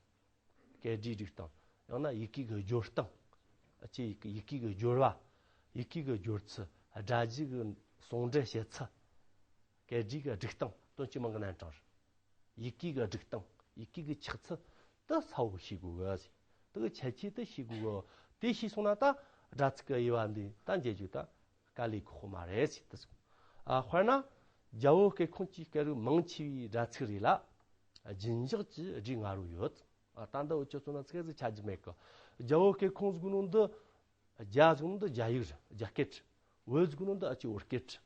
སྐད་སྒྲའི་སྒྲིག་སྟངས། ཡང་ན་ཡི་གེ་གི་སྦྱོར་སྟངས། ཨ་ཅེ་ཡི་གེ་ཡི་གེ་གི་སྦྱོར་བ། ཡི་གེ་གི་སྦྱོར་ཚུལ། སྒྲ་བརྗོད་ཀྱི་ཟུང་འབྲེལ་བྱེད་ཚུལ། སྐད་སྒྲའི་གི་སྒྲིག་སྟངས་དོན་གཅིག་མིང་གི་རྣམ་གྲངས་རེད། ཡི་གེ་གི་སྒྲིག་སྟངས། ཡི་གེ་གི་ཆགས་ཚུལ། དེ་ཚ་བོ་ཤེས་དགོས་གི་ཟེར། དེ་གི་ཁྱད་ཆོས་དེ་ཤེས་དགོས་གི། དེ་ཤེས་སོང་ན་ད་སྒྲ་ཚིག་གི་དབྱེ་བ་འདི་ད་འབྱེད་རྒྱུ་ད་དཀའ་ལས་ཁག་པོ་མ་རེད་ཟེར་དེ་ཟེར། ཨ། དཔེར་ན། རྒྱལ་པོ་སྐད་ཁོངས་ཀྱི་སྐད་རིགས་མང་ཆེ་བའི་སྒྲ་ཚིག་རིགས་ལ་རྒྱུན་བཞག་གི་སྒྲའི་ང་རོ་ཡོད། ཨ། ད་འདི་འུ་ཅག་ཚོ་ན་ཚིག་ཟིག་ཆ་རྒྱུ་མེད་གི། རྒྱལ་པོ་སྐད་ཁོངས་ཟེར་གོ་ནོ་འདི། རྒྱ་ཟེར་གོ་ནོ་འདི་རྒྱ་ཡིག་རེད། རྒྱ་སྐད་རེད། བོད་ཟེར་གོ་ནོ་འདི་ཨ་ཅེ་བོད་སྐད་རེད།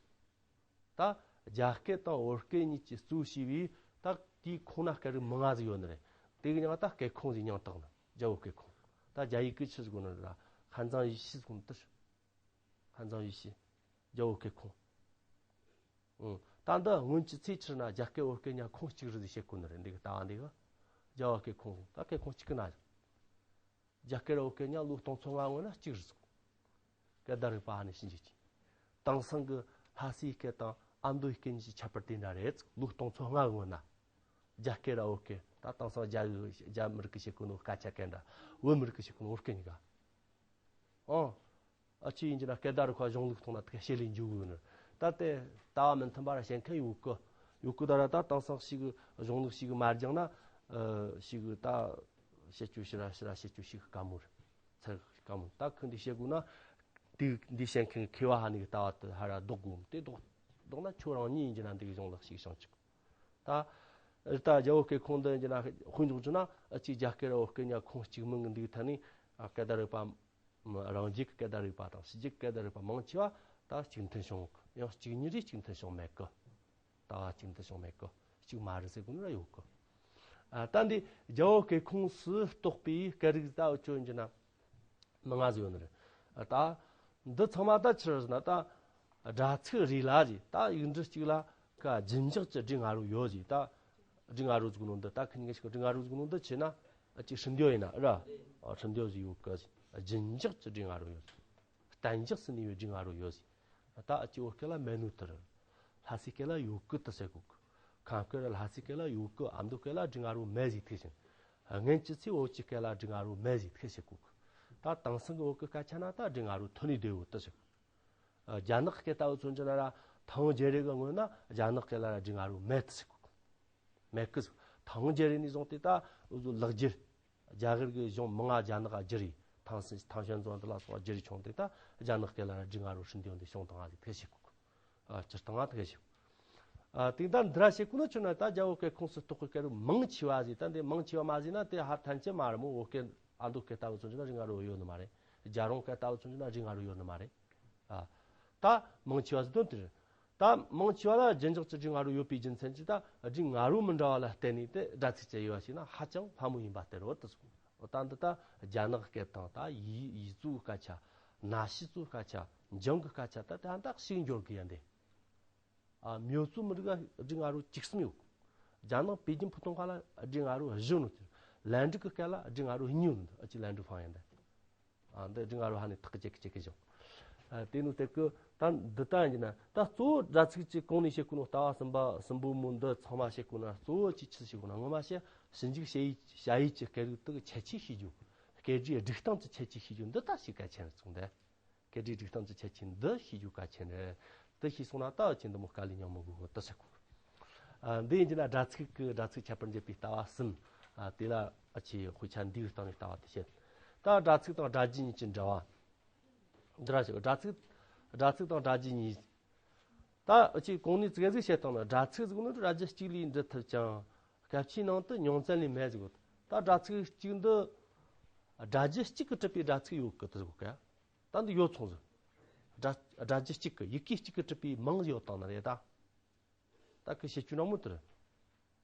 ད་རྒྱ་སྐད་དང་བོད་སྐད་གཉིས་ཀྱིས་གཙོ་བྱས་པའི་ད་དེའི་ཁོངས་ན་སྐད་རིགས་མང་ང་ཟིག་ཡོད་ནི་རེད། དེ་གི་མྱིང་ད་སྐད་ཁོངས་ཟེར་མྱིང་བཏགས་ནི། རྒྱལ་པོ་སྐད་ཁོངས། ད་རྒྱ་ཡིག་གི་ཆི་ཟེར་གོ་ནི་རེད། 汉藏语系 ཟེར་གོ་ནི་དེ་རེད། 汉藏语系། རྒྱལ་པོ་སྐད་ཁོངས། ཨང་། ད་འདི་སྔོན་གྱི་ཚེ་ཕྱིར་ན་རྒྱ་སྐད་བོད་སྐད་གཉིས་ཁོངས་གཅིག་རེད་ཟེར་བཤད་གོ་ནི་རེད། འདི་གི་ལྟ་བ་འདི་གི་རྒྱ་བོད་སྐད་ཁོངས་ད་སྐད་ཁོངས་གཅིག་གི་ན། རྒྱ་སྐད་ར་བོད་སྐད་གཉིས་ལོ་སྟོང་ཚོ་ལྔ་སྔོན་ན་གཅིག་རེད་ཟེར། སྐད་བརྡ་རིག་པ་ཨ་ནི་ཕྱིན་ཆད་ཀྱི། དེང་སང་གི་ལྷ་སའི་སྐད་དང་ཨ་མདོའི་སྐད་གཉིས་ཀྱི་ཁྱད་པར་དེ་འདྲ་རེད། ལོ་སྟོང་ཚོ་ལྔ་སྔོན་ན། རྒྱ་སྐད་ར་བོད་སྐད་ད་དེང་སང་རྒྱ་རྒྱ་མི་རིགས་ཀྱི་བཤད་གོ་ནོ་སྐད་ཆ་སྐད་འདྲ། བོད་མི་རིགས་ཀྱི་བཤད་གོ་ནོ་བོད་སྐད་གཉིས་ཀ། ཨང་། ཨ་ཅི་ཡིན་གྱི་ན་སྐད་བརྡ་རིག་པ་གཞུང་ལུགས་ཐོག་ན་དེ་བཤད་ལས་འཇུག་གི་ནི། ད་དེ་ལྟ་བ་མི་མཐུན་པ་ར་བཤད་མཁན་ཡོད་གི། ཡོད་གི་ད་ར་ད་དེང་སང་ཞིག་གཞུང་ལུགས་ཞིག་མ་སྦྱངས་ན། ཨ་ཞིག་ད་བཤད་རྒྱུ་ཞིག་ར་ཞིག་ར་བཤད་རྒྱུ་ཞིག་དཀའ་མོ་རེད། ཚད་དཀའ་མོ། ད་ཁོ་འདི་བཤད་དགོས་ན། དེ་འདི་བཤད་མཁན་མཁས་པ་ཧ་ནི་གི་ལྟ་བ་དེ་ཧ་ར་ལྡོག་དགོས། དེ་ལྡོག་ལྡོག་ན་ཁྱོད་རང་ཉིད་ཡིན་གྱི་ན་འདི་གི་གཞུང་ལུགས་ཞིག་བྱང་ཆུབ། ད་ད་རྒྱ་བོད་སྐད་ཁོངས་འདི་ཡིན་གྱི་ན་དཔེ་འཇོག་རྒྱུ་ན། ཨ་ཅིག་རྒྱ་སྐད་ར་བོད་སྐད་གཉིས་ཁོངས་གཅིག་མིན་གི་འདི་གི་ཐད་ནས་སྐད་བརྡ་རིག་པ། རང་རྒྱུད་ཀྱི་སྐད་བརྡ་རིག་པ་དང་ཕྱི་རྒྱུད་ཀྱི་སྐད་བརྡ་རིག་པ་མང་ཆེ་བ་ད་གཅིག་མཐུན་བྱུང་། ཡང་གཅིག་གཉིས་རེ་གཅིག་མཐུན་བྱུང་མེད་གི། ད་གཅིག་མཐུན་བྱུང་མེད་གི། གཅིག་མ་རེད་ཟེར་གོ་ནི་ར་ཡོད་གི། ཨ་ད་འདི་རྒྱ་བོད་སྐད་ཁོངས་སུ་གཏོགས་པའི་སྐད་རིགས་ད་འུ་ཆོ་ཡིན་གྱི་ན་མི་ང་ཟིག་ཡོད་ནི་རེད། ཨ་ད་འདི་ཚང་མ་ད་ཆི་རེད་ཟེར་ན། ད་སྒྲ་ཚིག་རེ་ལ་ཟིག་ད་ཡིག་འབྲུ་གཅིག་ལ་ཀ་རྒྱུན་འཇགས་ཀྱི་སྒྲ་ང་རོ་ཡོད་ཟིག་ད་སྒྲ་ང་རོ་ཟིག་ནོ་འདི་ད་ཁི་ཉིན་ཞིག་སྒྲ་ང་རོ་ཟིག་ནོ་འདི་ཆི་ན། ཨ་ཅིག་ཧྲིན་ཏིའོ་ཡིན་ན་ར། ཨ་ཧྲིན་ཏིའོ་ཟིག་ཡོད་གི་ཟིག་རྒྱུན་འཇགས་ཀྱི་སྒྲ་ང་རོ་ཡོད་ཟིག་གཏན་འཇགས་སུ་གནས་པའི་སྒྲ་ང་རོ་ཡོད་ཟིག་ད་ཨ་ཅིག་བོད་སྐད་ལ་མེད་ནོ་དེ་རེད། ལྷ་སའི་སྐད་ལ་ཡོད་གི་དེ་ཟེར་གོ་གི། ཁམས་སྐད་ར་ལྷ་སའི་སྐད་ལ་ཡོད་གི། ཨ་མདོ་སྐད་ལ་སྒྲ་ང་རོ་མེད་ཟིག་ཐུག་ཞིང་། སྔོན་གྱི་ཚེ་བོད་ཀྱི་སྐད་ལ་སྒྲ་ང་རོ་མེད་ཟིག་ཐུག་ཟེར་གོ་གི། ད་དེང་སང་གི་བོད་ཀྱི་སྐད་ཆ་ན་ད་སྒྲ་ང་རོ་ཐོན་ནས་བསྡད་ཡོད་དེ་ཟེར་གོ་གི། རྒྱ་ནག་སྐད་ལྟ་བུ་མཚོན་རྒྱུ་ན་ར་ཐའོ་ཇེ་རེ་གི་སྔོན་ན་རྒྱ་ནག་སྐད་ལ་ར་སྒྲ་ང་རོ་མེད་དེ་ཟེར་གོ་གི། མེད་གི་ཟེར། ཐའོ་ཇེ་རེ་ནས་བཟུང་སྟེ་ད་འུ་ཚོ་ལེགས་སྒྱུར། རྒྱ་གར་གྱི་གཞུང་མང་ང་རྒྱ་ནག་ག་བསྒྱུར་རེ། ཐང་སན་ཐང་ཞོན་རྫོང་འདི་ལ་སོགས་བསྒྱུར་རེ་བྱུང་སྟེ་ད་རྒྱ་ནག་སྐད་ལ་ར་སྒྲ་ང་རོ་ཧྲིན་ཏིའོ་འདི་བྱུང་བཏང་ང་ཟིག་ཐུག་ཞིག་གོ། ཨ་སྤྱིར་བཏང་ང་ཐུག་ཞིག་ཨ་དེང་ད་འདི་ར་བཤད་གོ་ནོ་ཆི་ན། ད་རྒྱ་བོད་སྐད་ཁོངས་སུ་གཏོགས་གི་སྐད་རིགས་མང་ཆེ་བ་ཟིག་ད་འདི་མང་ཆེ་བ་མ་ཟིག་ན་དེ་ཧ་ཐན་ཅི་མ་རེད་མོ། བོད་སྐད་ཨ་མདོ་སྐད་ལྟ་བུ་མཚོན་རྒྱུ་ན་སྒྲ་ང་རོ་ཡོད་ནི་མ་རེད། རྒྱ་རོང་སྐད་ལྟ་བུ་མཚོན་རྒྱུ་ན་སྒྲ་ང་རོ་ཡོད་ནི་མ་རེད། ཨ་ད་མང་ཆེ་བ་ཟིག་དོན་དེ་རེད། ད་མང་ཆེ་བ་ལ་རྒྱུན་འཇགས་ཀྱི་སྒྲ་ང་རོ་ཡོད་པའི་རྒྱུ་མཚན་གྱིས་ད་སྒྲ་ང་རོ་མི་འདྲ་བ་ལ་བརྟེན་ནས་དེ་སྒྲ་ཚིག་ཅིག་དབྱེ་བ་ཕྱེ་ན་ཧ་ཅང་སླ་མོ་ཡིན་པ་སྟེར་རོ་དེ་སོང་། ད་འདི་ད་རྒྱ་ནག་སྐད་དང་ད་ཡི་ཡི་གཙོ་བོའི་སྐད་ཆ། ན་ཤི་གཙོ་བོའི་སྐད་ཆ། འཇང་གི་སྐད་ཆ་ད་ད་འདི་ཞིག་འབྱོར་གི་ཡ་འདི། ཨ་མྱོས་ཚོ་མི་རིགས་སྒྲ་ང་རོ་བཅུ་གསུམ་ཡོད། རྒྱ་ནག་པེ་ཅིན་ཕུ་ཐུང་ཁ་ལ་སྒྲ་ང་རོ་བཞི་ནོ་དེ། ལན་ཀྲི་གི་སྐད་ལ་སྒྲ་ང་རོ་གཉིས་ནོ་འདི་ཨ་ཅི་ལན་ཀྲི་ཧྥང་ཡིན་འདི། ཨ་འདི་སྒྲ་ང་རོ་ཧ་ནི་ཐག་གཅིག་གཅིག་གི་བཞག་ཨ་དེ་ནོ་དེ་གི་ད་འདི་ལྟ་ཡིན་ན་ད་གཙོ་བོ་སྒྲ་ཚིག་ཅིག་གོང་ནས་བཤད་གོ་ནོ་ལྟ་བ་གསུམ་པ་གསུམ་པོ་མོ་འདི་ཚང་མ་བཤད་གོ་ན་གཙོ་བོ་ཅིག་ཆི་བཤད་གོ་ན། སྔོན་མ་བཤད་ཞིབ་འཇུག་བྱ་ཡུལ་བྱ་ཡུལ་གྱི་སྐད་རིགས་དག་གི་ཁྱད་ཆོས་ཤེས་རྒྱུ། སྐད་སྒྲའི་སྒྲིག་སྟངས་ཀྱི་ཁྱད་ཆོས་ཤེས་རྒྱུ་འདི་ལྟ་ཞིག་གལ་ཆེན་རེད་གསུངས་ཏེ། སྐད་སྒྲའི་སྒྲིག་སྟངས་ཀྱི་ཁྱད་ཆོས་འདི་ཤེས་རྒྱུ་གལ་ཆེན་རེད། འདི་ཤེས་སོང་ན་ད་ཅི་འདི་མོ་དཀའ་ལས་མྱོང་མི་དགོས་གི་དེ་ཟེར་གོ། ཨ་འདི་ཡིན་གྱི་ན་སྒྲ་ཚིག་གི་སྒྲ་ཚིག་ཁྱད་པར་འབྱེད་པའི་ལྟ་བ་གསུམ། ཨ་དེ་ལ་ཨ་ཆེ་དཔེ་ཆ་འདིའི་སྟེང་ནས་ལྟ་བ་དེ་བཤད། ད་སྒྲ་ཚིག་དང་སྒྲ་བརྗོད་གཉིས་ཀྱི་འབྲེལ་བ། འདི་ར་ཞིག་སྒྲ་ཚིག་སྒྲ་ཚིག་དང་སྒྲ་བརྗོད་གཉིས། ད་ཨ་ཆེ་གོང་ནས་ཙི་གེ་ཟིག་བཤད་བཏང་ན། སྒྲ་ཚིག་ཟེར་གོ་ནི་སྒྲ་བརྗོད་གཅིག་ལས་འབྲི་ཐུབ་ཀྱང་སྐད་ཆའི་ནང་དུ་མྱོང་ཚན་ལས་མེད་ཟེར་གོ། ད་སྒྲ་ཚིག་གཅིག་འདི་སྒྲ་བརྗོད་གཅིག་གིས་གྲུབ་པའི་སྒྲ་ཚིག་ཡོད་གི་དེ་ཟེར་གོ་ག་ད་འདི་ཡོད་ཚོང་ཟིག་སྒྲ་སྒྲ་བརྗོད་གཅིག་གི་ཡི་གེ་གཅིག་གིས་གྲུབ་པའི་མིང་ཡོད་དང་ནི་རེད་ད། ད་ཁི་བཤད་རྒྱུ་ནང་མོ་དེ་རེད།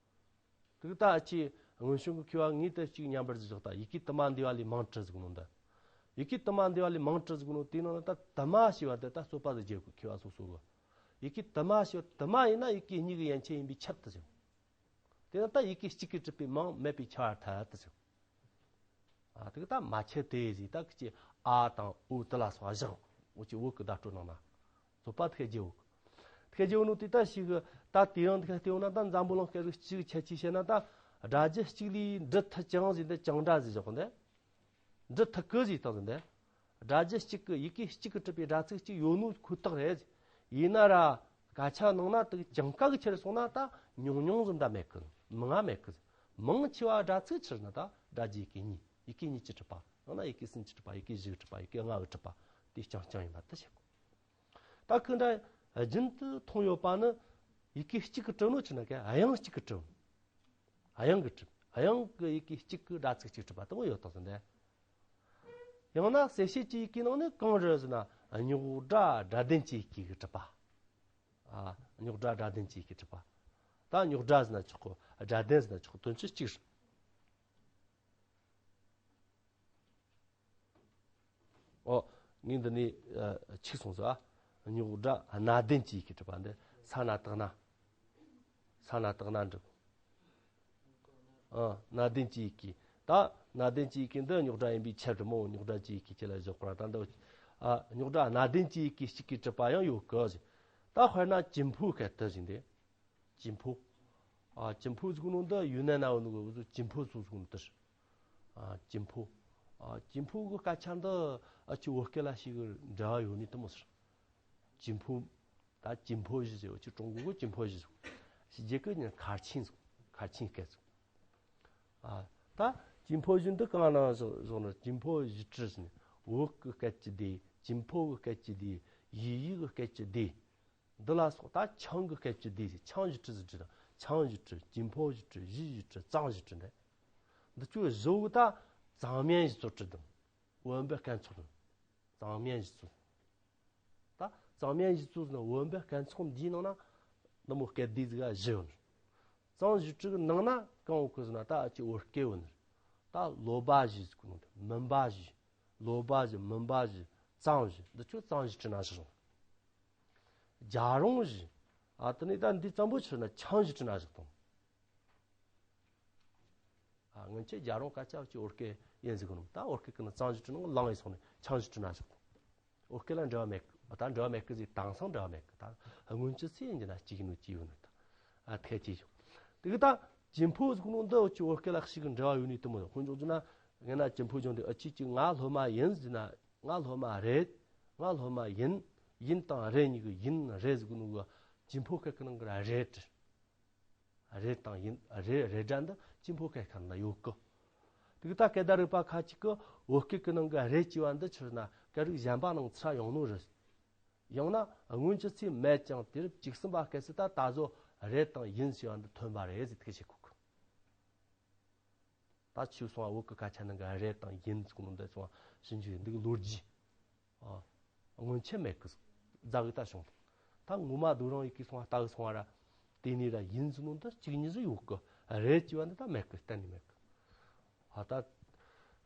དེ་གི་ད་ཨ་ཆེ་སྔོན་བྱུང་གི་མཁས་པ་ངས་ད་གཅིག་ཉམས་པར་བཞག་ད་ཡི་གེ་དུ་མ་འདུས་པ་ལས་མིང་གྲུབ་ཟེར་གོ་ནོ་འདི། ཡི་གེ་དུ་མ་འདུས་པ་ལས་མིང་གྲུབ་ཟེར་གོ་ནོ་དེའི་ནང་ན་ད་དུ་མ་ཞེས་པ་འདི་ད་རྩོད་པ་ཟིག་བརྗོད་གོ་མཁས་པ་སོ་སོ་གི། ཡི་གེ་དུ་མ་ཞེས་པ་དུ་མ་ཡིན་ན་ཡི་གེ་གཉིས་ཀྱི་ཡན་ཆད་ཡིན་པས་ཁྱབ་དེ་ཟེར། དེ་ན་ད་ཡི་གེ་གཅིག་གིས་གྲུབ་པའི་མིང་མེད་པས་ཁྱབ་པར་ཐལ་དེ་ཟེར། ཨ་དེ་གི་ད་མ་ཁྱབ་དེ་ཟིག་ད་གི་ཅི་ཨ་དང་ཨུ་དེ་ལ་སོགས་བཞག་འུ་ཅི་བོད་གི་བརྡ་སྤྲོད་ནང་ན་རྩོད་པ་ཐེ་རྒྱས་འུ་གི་ཐེ་རྒྱས་འུ་ནོ་དེ་ད་ཞིག་གི་ད་དེ་རིང་དེ་ག་བལྟས་འོང་ན་ད་འཛམ་བུ་གླིང་སྐད་རིགས་སྤྱིའི་ཁྱད་ཆོས་བཤད་ན་ད་སྒྲ་བརྗོད་གཅིག་ལས་འབྲི་ཐུབ་ཀྱང་ཟིག་འདི་ཀྱང་སྒྲ་ཟིག་བཞག་གོ་འདི། འབྲི་ཐུབ་གི་ཟིག་དང་ཟིག་འདི། སྒྲ་བརྗོད་གཅིག་གི་ཡི་གེ་གཅིག་གིས་གྲུབ་པའི་སྒྲ་ཚིག་གཅིག་ཡོད་ནོ་ཁོ་ཐག་རེད། ཡིན་ན་ར་སྐད་ཆ་ནང་ན་དེ་གི་ཀྱང་ཀ་གི་ཆེར་སོང་ན་ད་ཉུང་ཉུང་ཟིག་འདྲ་མེད་གི། མང་ང་མེད་གི། མང་ཆེ་བ་སྒྲ་ཚིག་ཕྱིར་ན་ད་སྒྲ་བརྗོད་ཡི་གེ་གཉིས། ཡི་གེ་གཉིས་ཀྱིས་གྲུབ་པ། ཡང་ན་ཡི་གེ་གསུམ་གྱིས་གྲུབ་པ། ཡི་གེ་བཞི་གིས་གྲུབ་པ། ཡི་གེ་ལྔ་གིས་གྲུབ་པ། དེ་རྐྱང་རྐྱང་ཡིན་པ་དེ་བཤད་གོ། ད་ཁོ་འདྲ་རྒྱུན་དུ་མཐོང་ཡོད་པ་ནི་ཡི་གེ་གཅིག་གིས་གྲུབ་ནོ་ཆི་ན་ག་དབྱངས་གཅིག་གིས་གྲུབ། དབྱངས་ཀྱིས་གྲུབ། དབྱངས་ཀྱི་ཡི་གེ་གཅིག་གིས་སྒྲ་ཚིག་གཅིག་གྲུབ་པ་དེ་མོ་ཡོད་དང་ཟིན་ཏེ། ཡང་ན་གསལ་བྱེད་ཀྱི་ཡི་གེའི་ནང་ནས་གང་རེད་ཟེར་ན་རྙོག་སྒྲ་སྒྲ་ལྡན་གྱི་ཡི་གེ་གིས་གྲུབ་པ། ཨ་རྙོག་སྒྲ་སྒྲ་ལྡན་གྱི་ཡི་གེས་གྲུབ་པ། ད་རྙོག་སྒྲ་ཟེར་ན་ཆོག་གོ། སྒྲ་ལྡན་ཟེར་ན་ཆོག་གོ། དོན་ཚན་གཅིག་རེད། ཨོ། ངས་འདི་ནས་ཨ་ཆིག་སོང་ཟིག་ཨ། རྙོག་སྒྲ་སྣ་ལྡན་གྱི་ཡི་གེས་གྲུབ་པ་འདི་ས་ན་བཏགས་སྣ། ས་ན་བཏགས་སྣ་འགྲུབ། ཨ། སྣ་ལྡན་གྱི་ཡི་གེ། ད་སྣ་ལྡན་གྱི་ཡི་གེ་འདི་རྙོག་དྲ་ཡིན་པའི་ཕྱིར་རོ། རྙོག་དྲ་གྱི་ཡི་གེ་ཅིག་ལ་བཞག་པ་ད་འདི། ཨ། རྙོག་དྲ་སྣ་ལྡན་གྱི་ཡི་གེ་གཅིག་གིས་གྲུབ་པ་ཡང་ཡོད་གི་ཟེར། ད་དཔེར་ན་ཅིན་ཕོའི་སྐད་དུ་ཟེར་ཏེ། ཅིན་ཕོ། ཨ། ཅིན་ཕོ་ཟེར་གོ་ནོ་འདི་ཡུན་ནན་ན་ཡོད་ནོ་གི་ཅིན་ཕོ་ཟེར་གོ་ནོ་དེ་རེད། ཨ། ཅིན་ཕོ། ཨ། ཅིན་ཕོ་གི་སྐད་ཆ་འདི། ཨ། ཅིག་བོད་སྐད་ལ་ཞིག་འབྲེལ་བ་ཡོད་ནི་དེ་མོ་ཟེར། ཅིན་ཕོ། ད་ཅིན་ཕོ་ཞི་ཟེར་བ་ཅིག་ཀྲུང་གོ་གི་ཅིན་ཕོ་ཞི་ཟེར། ཕྱི་རྒྱལ་གི་ཉིན་མཁར་ཆེན་ཟེར། མཁར་ཆེན་སྐད་ཟེར། ཨ། ད་ཅིན་ཕོ་ཞི་འདི་གང་ན་བཞག་བཞག་ན། ཅིན་ཕོ་ཞི་ཀྲི་ཟེར་ནས་བོད་གི་སྐད་ཀྱི་སྡེ། ཅིན་ཕོ་གི་སྐད་ཀྱི་སྡེ། ཡི་ཡི་གི་སྐད་ཀྱི་སྡེ། འདི་ལ་སོགས་ད་ཆང་གི་སྐད་ཀྱི་སྡེ་ཟེར། ཆང་ཞི་ཀྲི་ཟེར་ཀྲི་དང་། ཆང་ཞི་ཀྲི། ཅིན་ཕོ་ཞི་ཀྲི། ཞི་ཞི་ཀྲི། གཙང་ཞི་ཀྲི་འདི། འདི་ཚོ་བཞི་བོ་ད་གཙང་སྨན་ཞི་ཚོ་ཀྲི་དང་། བོན་པོའི་སྐད་ཚོགས་དང་། གཙང་སྨན་ཞི་ཚོ། ད་གཙང་སྨན་ཞི་ཚོ་ཟེར་ན་བོན་པོའི་སྐད་ཚོགས་འདིའི་ནང་ན་ནི་མོ་སྐད་སྡེ་ཟིག་ག་བཞི་ཡོད་ནི། གཙང་ཞི་ཀྲི་གི་ནང་ན་གང་ཡོད་གི་ཟེར་ན་ད་ཨ་ཅིག་བོད་སྐད་ཡོད་ནི། ད་ལོ་པ་ཞི་ཟེར་གོ་ནོ་དེ། མུན་པ་ཞི། ལོ་པ་ཞི། མུན་པ་ཞི། གཙང་ཞི། འདི་ཚོ་གཙང་ཞི་ཀྲི་ན་བཞག་རུང་། རྒྱ་རོང་ཞི། ཨ། དེ་ནས་ད་འདི་ཙམ་པོ་ཆི་ན་ཆང་ཞི་ཀྲི་ན་བཞག་དང་། ཨ། སྔོན་ཆད་རྒྱ་རོང་སྐད་ཆ་ཅིག་བོད་སྐད་ཡིན་ཟེར་གོ་ནོ། ད་བོད་སྐད་ཀྱི་ནང་གཙང་ཞི་ཀྲི་ནང་ལངས་ཡི་སོང་ནས་ཆང་ཞི་ཀྲི་ན་བཞག་དང་། བོད་སྐད་ལ་འབྲེལ་བ་མེད་གི། ད་འབྲེལ་བ་མེད་གི་ཟེར། དེང་སང་འབྲེལ་བ་མེད་གི། ད་སྔོན་ཆད་ཚེ་ཡིན་གྱི་ན་གཅིག་ཡིན་ནོ་གཅིག་ཡོད་ནོ་ད། ཨ། ཐད་ཀྱི་ཡོད། དེ་གི་ད་ཅིན་ཕོ་ཟེར་གོ་ནོ་འདི་ཅིག་བོད་སྐད་ལ་ཞིག་གི་འབྲེལ་བ་ཡོད་ནི་དེ་མོ། དཔེ་འཇོག་རྒྱུ་ན་ངས་ན་ཅིན་ཕོ་ཅང་དེ་ཨ་ཅིག་ཅིག་ང་སློབ་མ་ཡིན་ཟེར་ན། ང་སློབ་མ་རེད། ང་སློབ་མ་ཡིན། ཡིན་དང་རེད་གཉིས་ཀྱི་ཡིན་རེད་ཟེར་གོ་ནོ་གི་ཅིན་ཕོ་སྐད་ཀྱི་ནང་གི་རེད། རེད་དང་ཡིན། རེད། རེད་སྒྲ་འདི་ཅིན་ཕོ་སྐད་ཁ་ན་ཡོད་གི། དེ་གི་ད་སྐད་བརྡ་རིག་པ་ཁ་ཅིག་གི་བོད་སྐད་ཀྱི་ནང་གི་རེད་ཅེས་པ་འདི་ཆི་ན་སྐད་རིགས་གཞན་པ་ནང་ཚུར་ཡོང་ནོ་རེད། ཡང་ན་སྔོན་གྱི་ཚེ་མེད་ཀྱང་དུས་རབས་བཅུ་གསུམ་པ་སྐད་ཚེ་ད་ད་གཟོད་རེད་དང་ཡིན་ཞེས་པ་འདི་ཐོན་པ་རེད་ཟེར་ཐག་བཅད་གོ་གི། ད་ཆོས་སོང་བ་བོད་ཀྱི་སྐད་ཆ་ནང་གི་རེད་དང་ཡིན་ཟེར་གོ་ནོ་འདི་སོང་བ་ཕྱིན་ཆད་འདི་གི་ལོ་རྒྱུས། ཨ། སྔོན་ཆད་མེད་གི། རྫ་གི་ད་བྱུང་། ད་ངོ་མ་རྡོ་རིང་ཡི་གེ་སོང་བ་ལྟ་གི་སོང་བ་ར། དེ་ནས་ར་ཡིན་ཟེར་ནོ་འདི་གཅིག་གཉིས་ཟིག་ཡོད་གི། རེད་ཅེས་པ་འདི་ད་མེད་གི། གཏན་ནས་མེད་གི། ཨ། ད་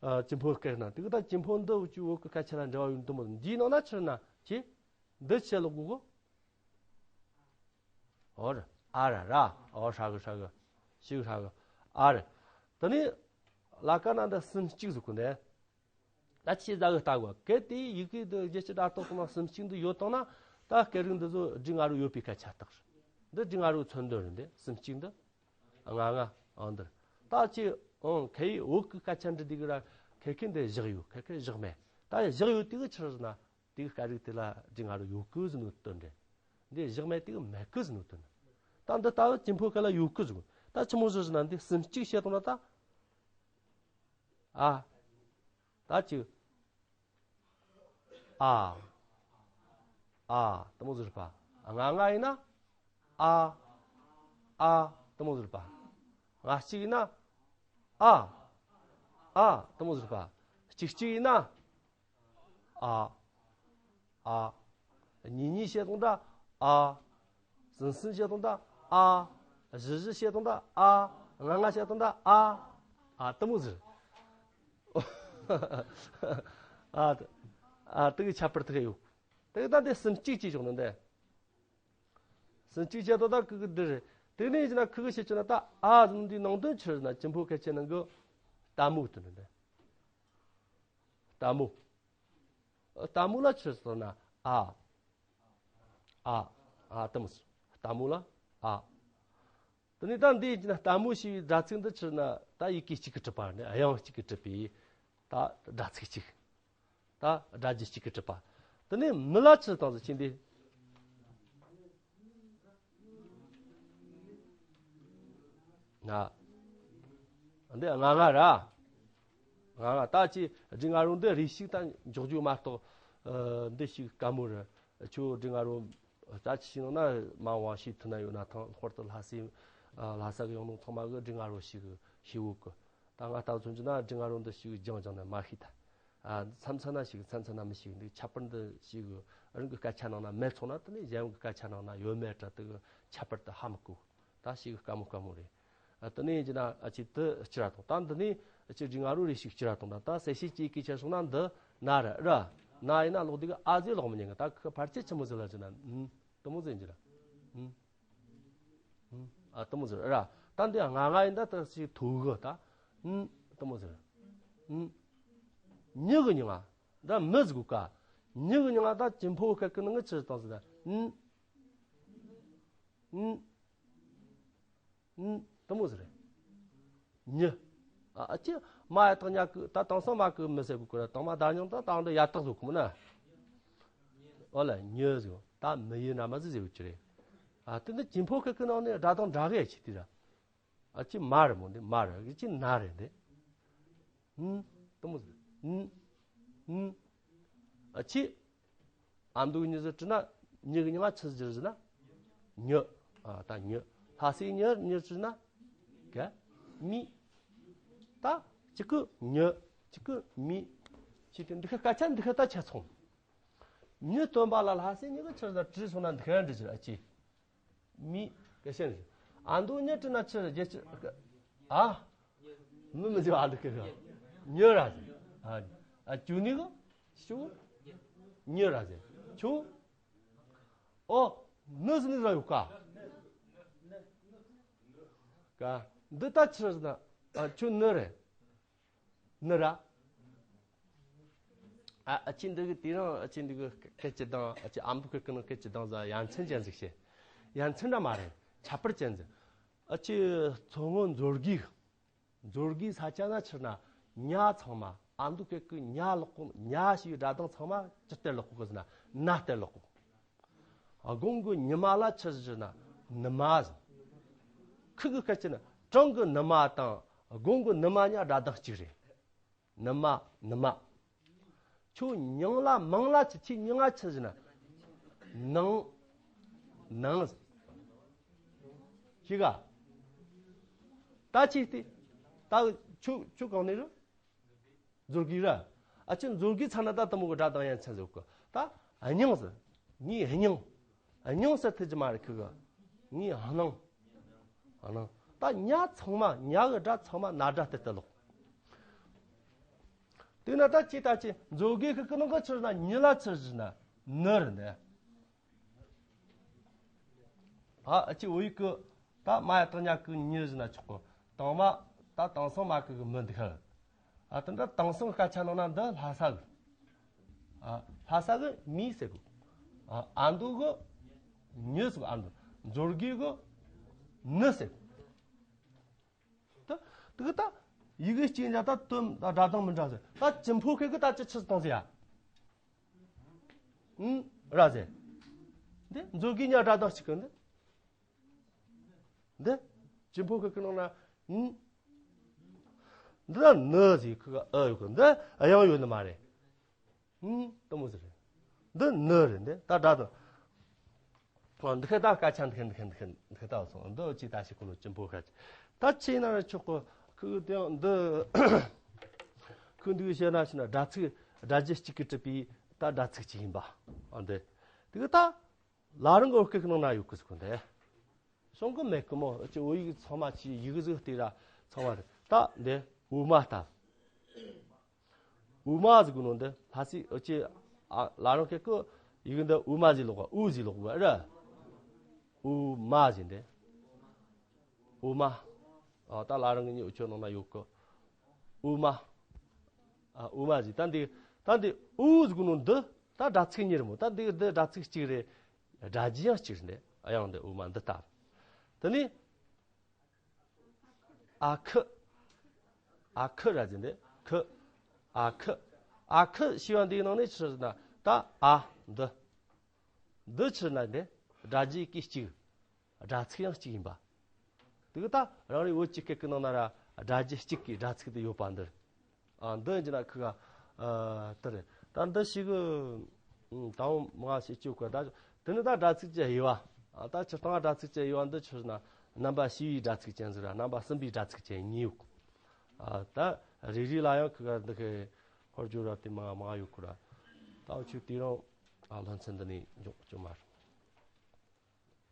ཨ་ཅིན་ཕོ་སྐད་ན་དེ་གི་ད་ཅིན་ཕོ་འདི་འུ་ཅི་བོད་ཀྱི་སྐད་ཆ་ལ་འབྲེལ་བ་ཡོད་འདུག་མོ། འདིའི་ནང་ན་ཆི་ན་ཅི། འདི་ཆི་ལོག་གོ་གི། ཨོ་ར། ཨ་ར་ར། ཨོ་ཧྲ་གི་ཧྲ་གི། ཤི་གི་ཧྲ་གི། ཨ་ར། དེ་ནས་ལ་ཀ་ན་འདི་སུམ་གཅིག་ཟེར་གོ་ནས། ད་ཆི་ཟ་གི་ལྟ་གོ། གལ་ཏེ་ཡི་གེ་འདི་རྒྱལ་སྤྱི་སྒྲ་རྟགས་སོང་ན་སུམ་གཅིག་འདི་ཡོད་བཏང་ན། ད་སྐད་རིགས་འདི་ཚོ་སྒྲ་ང་རོ་ཡོད་པའི་སྐད་ཆ་རྟགས་རེད། འདི་སྒྲ་ང་རོ་མཚོན་དོན་རེད། འདི་སུམ་གཅིག་འདི། ང་ང་། ཨང་འདིར། ད་ཅི། ཨང་། ཁ་ཡི་བོད་ཀྱི་སྐད་ཆ་འབྲི་དུས་ཀྱི་ར་ཁ་ཁ་འདི་བཞག་ཡོད། ཁ་ཁ་བཞག་མེད། ད་བཞག་ཡོད་དུས་ཀྱི་ཆི་རེད་ཟེར་ན། དེ་གི་སྐད་རིགས་དེ་ལ་སྒྲ་ང་རོ་ཡོད་གི་ཟེར་ནོ་དོན་རེད། འདི་བཞག་མེད་དེ་གི་མེད་གི་ཟེར་ནོ་དོན། ད་འདི་ལྟ་བུ་ཅིན་ཕོ་སྐད་ལ་ཡོད་གི་ཟེར། ད་ཆི་མོ་ཟེར་ཟེར་ན་འདི་སུམ་གཅིག་བཤད་བཏང་ན་ད། ཨ། ད་ཅི། ཨ། ཨ། དེ་མོ་ཟེར་པ། ང་ང་ཡིན་ན། ཨ། ཨ། དེ་མོ་ཟེར་པ། ང་གཅིག་ཡིན་ན། ཨ། ཨ། དེ་མོ་ཟེར་པ། གཅིག་གཅིག་ཡིན་ན། ཨ། ཨ། གཉིས་གཉིས་བཤད་བཏང་ད། ཨ། གསུམ་གསུམ་བཤད་བཏང་ད། ཨ། བཞི་བཞི་བཤད་བཏང་ད། ཨ། ལྔ་ལྔ་བཤད་བཏང་ད། ཨ། ཨ། དེ་མོ་ཟེར། ཨ། ཨ། དེ་གི་ཁྱད་པར་དེ་ག་ཡོད། དེ་གི་ད་དེ་སུམ་གཅིག་ཅེས་བྱུང་ནི་འདི། སུམ་གཅིག་བཤད་བཏང་ད་ཁུ་གི་འདི་རེད། དེ་ནས་ཡིན་ན་ཁུ་གི་བཤད་ཆོག་ན་ད། ཨ་ཟེར་ནོ་འདིའི་ནང་དོན་ཆི་རེད་ཟེར་ན་ཅིན་ཕོ་སྐད་ཆའི་ནང་གི་ལྟད་མོ་དེ་རེད་འདི། ལྟད་མོ། ལྟད་མོ་ལ་ཆི་ཟེར་ན། ཨ། ཨ། ཨ། ལྟད་མོ་ཟེར། ལྟད་མོ་ལ། ཨ། དེ་ནས་ད་འདི་ཡིན་ན་ལྟད་མོ་ཞེས་པའི་སྒྲ་ཚིག་འདི་ཆི་ཟེར་ན། ད་ཡི་གེ་གཅིག་གིས་གྲུབ་པ་ནི་དབྱངས་གཅིག་གིས་གྲུབ་པའི་ད་སྒྲ་ཚིག་གཅིག་ད་སྒྲ་རྒྱུད་གཅིག་གིས་གྲུབ་པ། དེ་ནས་མི་ལ་ཆི་བཏང་ཟེར་ཁྱེད་འདི། ང་། འདི་ང་ང་ར། ང་ང་། ད་ཅི་སྒྲ་ང་རོ་འདི་རེ་ཞིག་ད་འཇོག་རྒྱུ་མ་གཏོགས། ཨ། འདི་ཞིག་དཀའ་མོ་རེད། ཁྱོད་སྒྲ་ང་རོ་ད་ཅི་ཞིག་ནང་ན་མང་བ་ཤེས་ཐུབ་ན་ཡོད་ན་ཐང་། ལྷག་པར་དུ་ལྷ་སའི། ཨ། ལྷ་ས་གི་ཡང་ནང་ཚང་མ་གི་སྒྲ་ང་རོ་ཞིག་ཤེས་འོ་གི། ད་ང་ལྟ་བུ་མཚོན་རྒྱུ་ན་སྒྲ་ང་རོ་འདི་ཞིག་སྦྱང་སྦྱང་ན་མ་ཤེས་ད། ཨ། མཚམས་མཚམས་ན་ཤེས་གི། མཚམས་མཚམས་ན་མི་ཤེས་གི། འདི་ཁྱད་པར་འདི་ཞིག་རང་གི་སྐད་ཆ་ནང་ན་མེད་སོང་ན། དེ་ནས་གཞན་གི་སྐད་ཆ་ནང་ན་ཡོད་མེད་འདྲ་དེ་གི་ཁྱད་པར་དེ་ཧ་མི་གོ། ད་ཞིག་དཀའ་མོ་དཀའ་མོ་རེད། ཨ། དེ་ནས་ཡིན་གྱི་ན་ཨ་ཅིག་དེ་སྤྱིར་བཏང་། ད་འདི་ནས་ཨ་ཅིག་སྒྲ་ང་རོ་རེ་ཞིག་སྤྱིར་བཏང་ད། གསལ་བྱེད་ཀྱི་ཡི་གེ་ཁྱེར་སོང་ན་འདི་ན་ར་ར། ན་ཡིན་ན་ལོག་དེ་གི་ཨ་ཟེར་ལོག་མི་ཉན་གི། ད་ཁི་ཕལ་ཆེར་ཆི་མོ་ཟེར་ལ་ཟེར་ན། ཨུམ། དེ་མོ་ཟེར་གྱི་ར། ཨུམ། ཨུམ། ཨ་དེ་མོ་ཟེར་ར། ད་འདི་ང་ང་ཡིན་ད་ད་ཞིག་ཐོ་གི་ད། ཨུམ། དེ་མོ་ཟེར། ཨུམ། ཉི་གི་མྱིང་ང་། ད་མི་ཟེར་གོ་ཀ་ཉི་གི་མྱིང་ང་ད་ཅི་འཕོ་ཁ་ཀི་ནང་གི་ཆི་བཏང་ཟེར་ད། ཨུམ། ཨུམ། ཨུམ། དེ་མོ་ཟེར་རེད། ཉི། ཨ་ཨ་ཅི། མ་ཡ་དང་ཉ་གི་ད་དེང་སང་མ་གི་མི་ཟེར་གོ་ཀི་ར། དང་མ་ད་མྱིང་ད་དང་འདི་ཡ་དག་ཟེར་གོ་མོ་ན། ཨོ་ལ་ཉི་ཟེར། ད་མི་ཡི་ན་མ་ཟེར་ཟེར་གོ་ཀི་རེད། ཨ་དེ་འདི་ཅི་འཕོ་ཁ་ཀི་ནང་ནས་སྒྲ་གདངས་འདྲ་གི་ཡ་ཆི་དེ་ར། ཨ་ཅི་མ་རེད་མོ་འདི་མ་རེད། ཨ་ཅི་ན་རེད་འདི། ཨུམ། དེ་མོ་ཟེར། ཨུམ། ཨུམ། ཨ་ཅི། ཨ་མདོ་ཉི་ཟེར་བྲིས་ན་ཉི་གི་མྱིང་ང་ཆི་ཟེར་ཟེར་ན། ཉི། ཨ་ད་ཉི། ལྷ་སའི་ཉི་ཉི་བྲིས་ན། ག་མི། ད་ཅི་གི་ཉི། ཅི་གི་མི། ཅི་དེ་འདི་ཁ་སྐད་ཆ་འདི་ཁ་ད་ཆ་ཚང་། མྱི་སྟོན་པ་ལ་ལྷ་སའི་ཉི་གི་ཆི་ཟེར་བྲིས་སོང་ན་འདི་ཁ་འདྲི་ཟེར། ཨ་ཅི། མི། སྐད་ཆ་འདི། ཨ་མདོ་ཉི་བྲིས་ན་ཆི་རེད་རྒྱལ་ཆི། ཨ། མི་མི་ཟེར་ཨ་འདི་ཁ་གི། ཉི་ར་ཟེར། ཨ་ཨ་ཅུ་ནི་གི། ཅུ། ཉི་ར་ཟེར། ཆུ། ཨོ། ནི་ཟེར་ནི་ར་ཡོད་ཀ་ཀ་འདི་ད་ཆི་རེད་ཟེར་ན། ཨ་ཆུ་ནི་རེད། ནི་ར། ཨ་ཨ་ཅི་འདི་གི་དེ་རིང་ཨ་ཅི་འདི་གི་སྐད་ཀྱི་གདངས། ཨ་ཅི་ཨ་མདོ་སྐད་ཀྱི་ནང་སྐད་ཀྱི་གདངས་ཟ་ཡ་མཚན་ཅན་ཟིག་བཤད། ཡ་མཚན་འདྲ་མ་རེད། ཁྱད་པར་ཅན་ཟིག་ཨ་ཅི་མཚོ་སྔོན་མཛོད་དགེ། མཛོད་དགེའི་ས་ཆ་ན་ཕྱིར་ན་ཉ་ཚང་མ། ཨ་མདོ་སྐད་ཀྱི་ཉ་ལོག་གོ། ཉ་ཞེས་པའི་སྒྲ་གདངས་ཚང་མ་ཅི་ལྟར་ལོག་གོ་གི་ཟེར་ན། ན་ལྟར་ལོག་གོ། དགུང་གི་ཉི་མ་ལ་ཆི་ཟེར་ན། ནུ་མ་ཟེར། ཁུ་གི་སྐད་ཀྱི་ན་བྲང་གི་ནུ་མ་དང་དགུང་གི་ནུ་མ་གཉིས་སྒྲ་གདངས་གཅིག་རེད། ནུ་མ། ནུ་མ། ཁྱོད་མྱིང་ལ་མིང་ལ་ཆི། ཁྱོད་མྱིང་ང་ཆི་ཟེར་ན། ནང་། ནང་ཟེར། ཤེས་ག་ད་ཅི་སྟེ། ད་ཁྱོད་ཁྱོད་གང་ནས་རེད། མཛོད་དགེ་ར། ཨ་ཅི་མཛོད་དགེ་ཚ་ན་ད་དེ་མོ་གི་སྒྲ་གདངས་ཡ་མཚན་ཟེར་གོ། ད་སྙིང་ཟེར། ངའི་སྙིང་། སྙིང་ཟེར་ཐུབ་ཀྱི་མ་རེད་ཁུ་གི། ངའི་སྣང་། སྣང་། ད་ཉ་ཚང་མ། ཉ་གི་སྒྲ་ཚང་མ་ན་སྒྲ་ལྟར་ལྟར་ལོག་དེ་ན་ད་ཅི་ད་ཅི་མཛོད་དགེ་ཁུ་གི་ནང་གི་ཆི་ཟེར་ན། ཉི་ལ་ཆི་ཟེར་ན། ནི་རེད་འདི། ཨ་ཨ་ཅི་བོད་ཡིག་གི་ད་མ་ཡ་དང་ཉ་གི་ཉི་ཟེར་ན་ཆོག་གི། དང་མ་ད་དེང་སང་མ་གི་གི་མི་འདི་ཁ། ཨ་དེ་འདྲ་དེང་སང་སྐད་ཆ་ནང་ན་འདི་ལྷ་ས་གི། ཨ་ལྷ་ས་གི་མི་ཟེར་གི། ཨ་ཨ་མདོ་གི་ཉི་ཟེར་གི། ཨ་མདོ། མཛོད་དགེ་གི་ནི་ཟེར་གི། ད་དེ་གི་ད་ཡི་གེ་གཅིག་འདྲ་ད་དོན་ད་སྒྲ་གདངས་མི་འདྲ་ཟེར། ད་ཅི་འཕོ་ཁེ་གི་ད་ཅི་ཆི་བཏང་ཟེར་ཡ། ཨུམ། ར་ཟེར། འདི་མཛོད་དགེ་ཉ་སྒྲ་གདངས་གཅིག་གི་འདི། འདི། ཅི་འཕོ་ཁེ་གི་ནང་ན། ཨུམ། འདི་ལ་ནི་ཟེར་ཁུ་ག་ཨ་ཡོད་གི། འདི་དབྱངས་ཡོད་ནི་མ་རེད། ཨུམ། དེ་མོ་ཟེར་རེད། འདི་ནི་རེད། འདི་ད་སྒྲ་དང་། འདི་ཁ་ད་སྐད་ཆ་འདི་ཁ་འདི་ཁ་འདི་ཁ་འདི་ཁ་ད་སོང་། འདི་ཅི་ད་ཞིག་ཁོ་ལོ་ཅི་འཕོ་ཁ་ཅི། ད་ཅི་ན་ར་ཆོག་གི། ཁུ་གི་དེ་ཡང་འདི་ཁུ་འདི་གི་བཤད་ན་ཞིག་ན་སྒྲ་ཚིག་སྒྲ་རྒྱུད་གཅིག་གིས་གྲུབ་པའི་ད་སྒྲ་ཚིག་གཅིག་ཡིན་པ། ཨ་འདི་དེ་གི་ད་ལ་རང་གི་བོད་སྐད་ཀྱི་ནང་ན་ཡོད་གི་ཟེར་གོ་འདི། གསུང་གི་མེད་གི་མོ། ཅི་བོད་ཡིག་ཚང་མ་ཅི་ཡི་གེ་ཟིག་བལྟས་ར་ཚང་མ་རེད། ད་འདི་དབུ་མ་ལྟ། དབུ་མ་ཟེར་གོ་ནོ་འདི་ལྷ་སའི་ཨོ་ཅེ། ཨ་ལ་རང་སྐད་ཀྱི་ཡི་གེ་འདི་དབུ་མ་ཟེར་ལོག་ག་དབུ་ཟེར་ལོག་ག་ར། དབུ་མ་ཟེར་འདི། དབུ་མ། ཨ་ད་ལ་རང་གི་ཉི་འུ་ཆོ་ནང་ན་ཡོད་གི། དབུ་མ། ཨ་དབུ་མ་ཟེར། ད་འདི་ད་འདི་དབུ་ཟེར་གོ་ནོ་འདི་ད་སྒྲ་ཚིག་གཉིས་རེད་མོ། ད་འདི་འདི་སྒྲ་ཚིག་གཅིག་རེད། སྒྲ་རྒྱུད་ཡང་གཅིག་རེད། འདི་ཨ་ཡང་འདི་དབུ་མ་འདི་ལྟ། དེ་ནས། ཨ་ཁུ། ཨ་ཁུ་ར་ཟེར་འདི། ཁུ། ཨ་ཁུ། ཨ་ཁུ་ཞེས་པ་འདིའི་ནང་ནས་ཆི་ཟེར་ན། ད་ཨ་འདི། འདི་ཆི་ཟེར་ན་འདི་སྒྲ་རྒྱུད་ཀྱི་གཅིག་སྒྲ་ཚིག་ཡང་གཅིག་ཡིན་པ། དེ་གི་ད་རང་རེ་བོད་ཀྱི་སྐད་ཀྱི་ནང་ན་ར་སྒྲ་རྒྱུད་གཅིག་གི་སྒྲ་ཚིག་དེ་ཡོད་པ་འདི། ཨ་འདི་ཡིན་གྱི་ན་ཁུ་ག་ཨ་དེ་རེད། ད་འདི་ཞིག་གི་ཨུམ་དང་མ་ཞིག་བཅུག་གི། ད་དེ་ནི་ད་སྒྲ་ཚིག་གི་དབྱེ་བ། ཨ་ད་སྤྱིར་བཏང་སྒྲ་ཚིག་གི་དབྱེ་བ་འདི་ཆི་ཟེར་ན། རྣམ་པ་བྱས་པའི་སྒྲ་ཚིག་ཅན་ཟིག་ར་རྣམ་པ་སེམས་པའི་སྒྲ་ཚིག་ཅན་གཉིས་ཡོད། ཨ་ད་རེ་རེ་ལ་ཡང་ཁུ་ག་འདི་གི་ཧོར་སྦྱོར་བ་དེ་མང་མང་ཡོད་གི་ར། ད་འུ་ཆོས་དེ་རིང་ཨ་ལྷན་ཚན་འདི་ནས་འཇོག་བཅོ་མ་རེད།